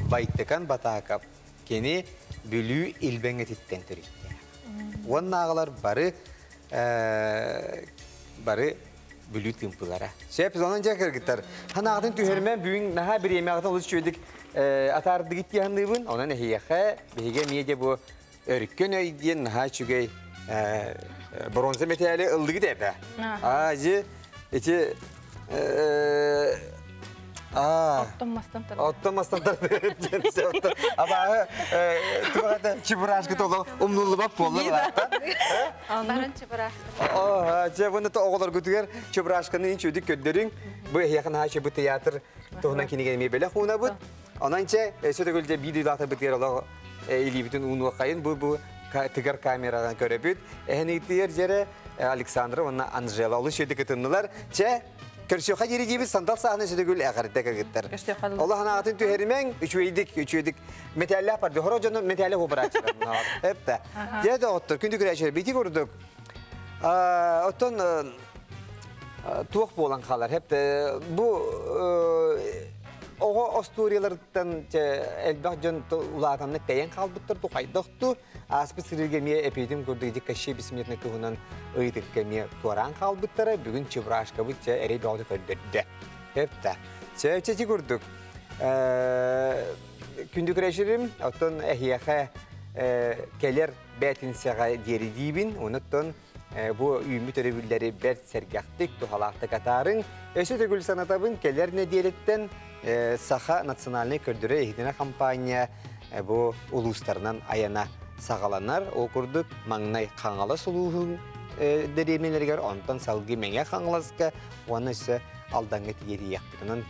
Байтыкан Батаакап кини Бүлүү Илбэҥэтиттэн төрүттээх. Уоннааҕылар бары бары Бүлүү тыымпылара. Сөп, онон дьэ кыргыттар, ханаҕытын түһэрмэн бүгүн наһаа бириэмэҕитин олус үчүгэйдик атаардыгыт дии саныыбын. Онон эһиэхэ биһиги эмиэ де бу өркөн өй диэн наһаа үчүгэй бронза мэтээли ыллыгыт эбэ. Аа, же ити Оттон мастан тар. Оттон мастан тар. Абааһы туох чебурашка толо умнуллубат буолла. Баран чебурашка. Оо, дьэ буну оҕолоргутугар чебурашканы инчүдүк көрдөрүҥ. Бу эһиэхэ наһаа бу театр туһунан кинигэ эмиэ бэлэх уунабыт. Онон чэ, өссө төгүл дьэ биир дойдулаахтар бытыгар олох илиибитин уунуоххайын бу бу тыгар камерадан көрөбүт. Эһэниитигэр дьэрэ Александра уонна Анжела олус үчүгэй кытыннылар. Чэ, көрсүөххэ диэри диибит сандал саһаны сөтөгүл эҕэрдэ кыргыттар. Олох анаатын түһэримэҥ, үчүгэйдик, үчүгэйдик металлаах барды. Хоро дьону металлаах убарааччылар. Эппэ. Дьэ доҕоттор, күндү көрөөччүлэр, бити курдук. Оттон туох буолан хаалар? Хепте бу оҕо остуоруйаларыттан элбэх дьон улаатаннык тэйэн хаалбыттар тухайдохту ааспыт сырыыга эмиэ эпиэтин курдук ити Кощей Бессмертный туһунан ыйытыкка эмиэ туораан хаалбыттара бүгүн Чебурашкабыт чэ эрэй бөҕөтө көрдөрдө эпта чэ чэ курдук күндү көрөөччүлэрим оттон эһиэхэ кэлэр бээтинсэҕэ диэри диибин онуттан бу үүммүт өрөбүллэри бэрт сэргэхтик, туһалаахтык атаарыҥ. Өссө төгүл санатабын, кэлэр нэдиэлэттэн Саха национальнай көрдөрөр-иһитинэр хампаанньа бу улуустарынан айана саҕаланар. Ол курдук, маҥнай Хаҥалас улууһун дэриэбинэлэригэр, онтон салгыы Мэҥэ Хаҥаласка уонна өссө Алдаҥҥа тиийэ тиийиэхпит. Онон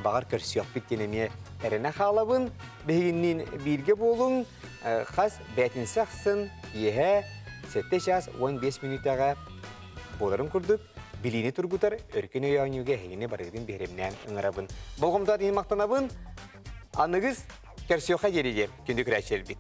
баҕар көрсүөхпүт диэн эмиэ эрэнэ хаалабын. Биһигинниин бииргэ буолуҥ. Хас бээтинсэ ахсын киэһэ 7 час 15 мүнүүтэҕэ буоларын курдук билиини тургутар өркөн өй оонньууга эһигини барыгытын биһиримнээн ыҥырабын. Болҕомтоҕут иһин махтанабын. Аныгыс көрсүөххэ диэри диэн күндү көрөөччүлэрбит.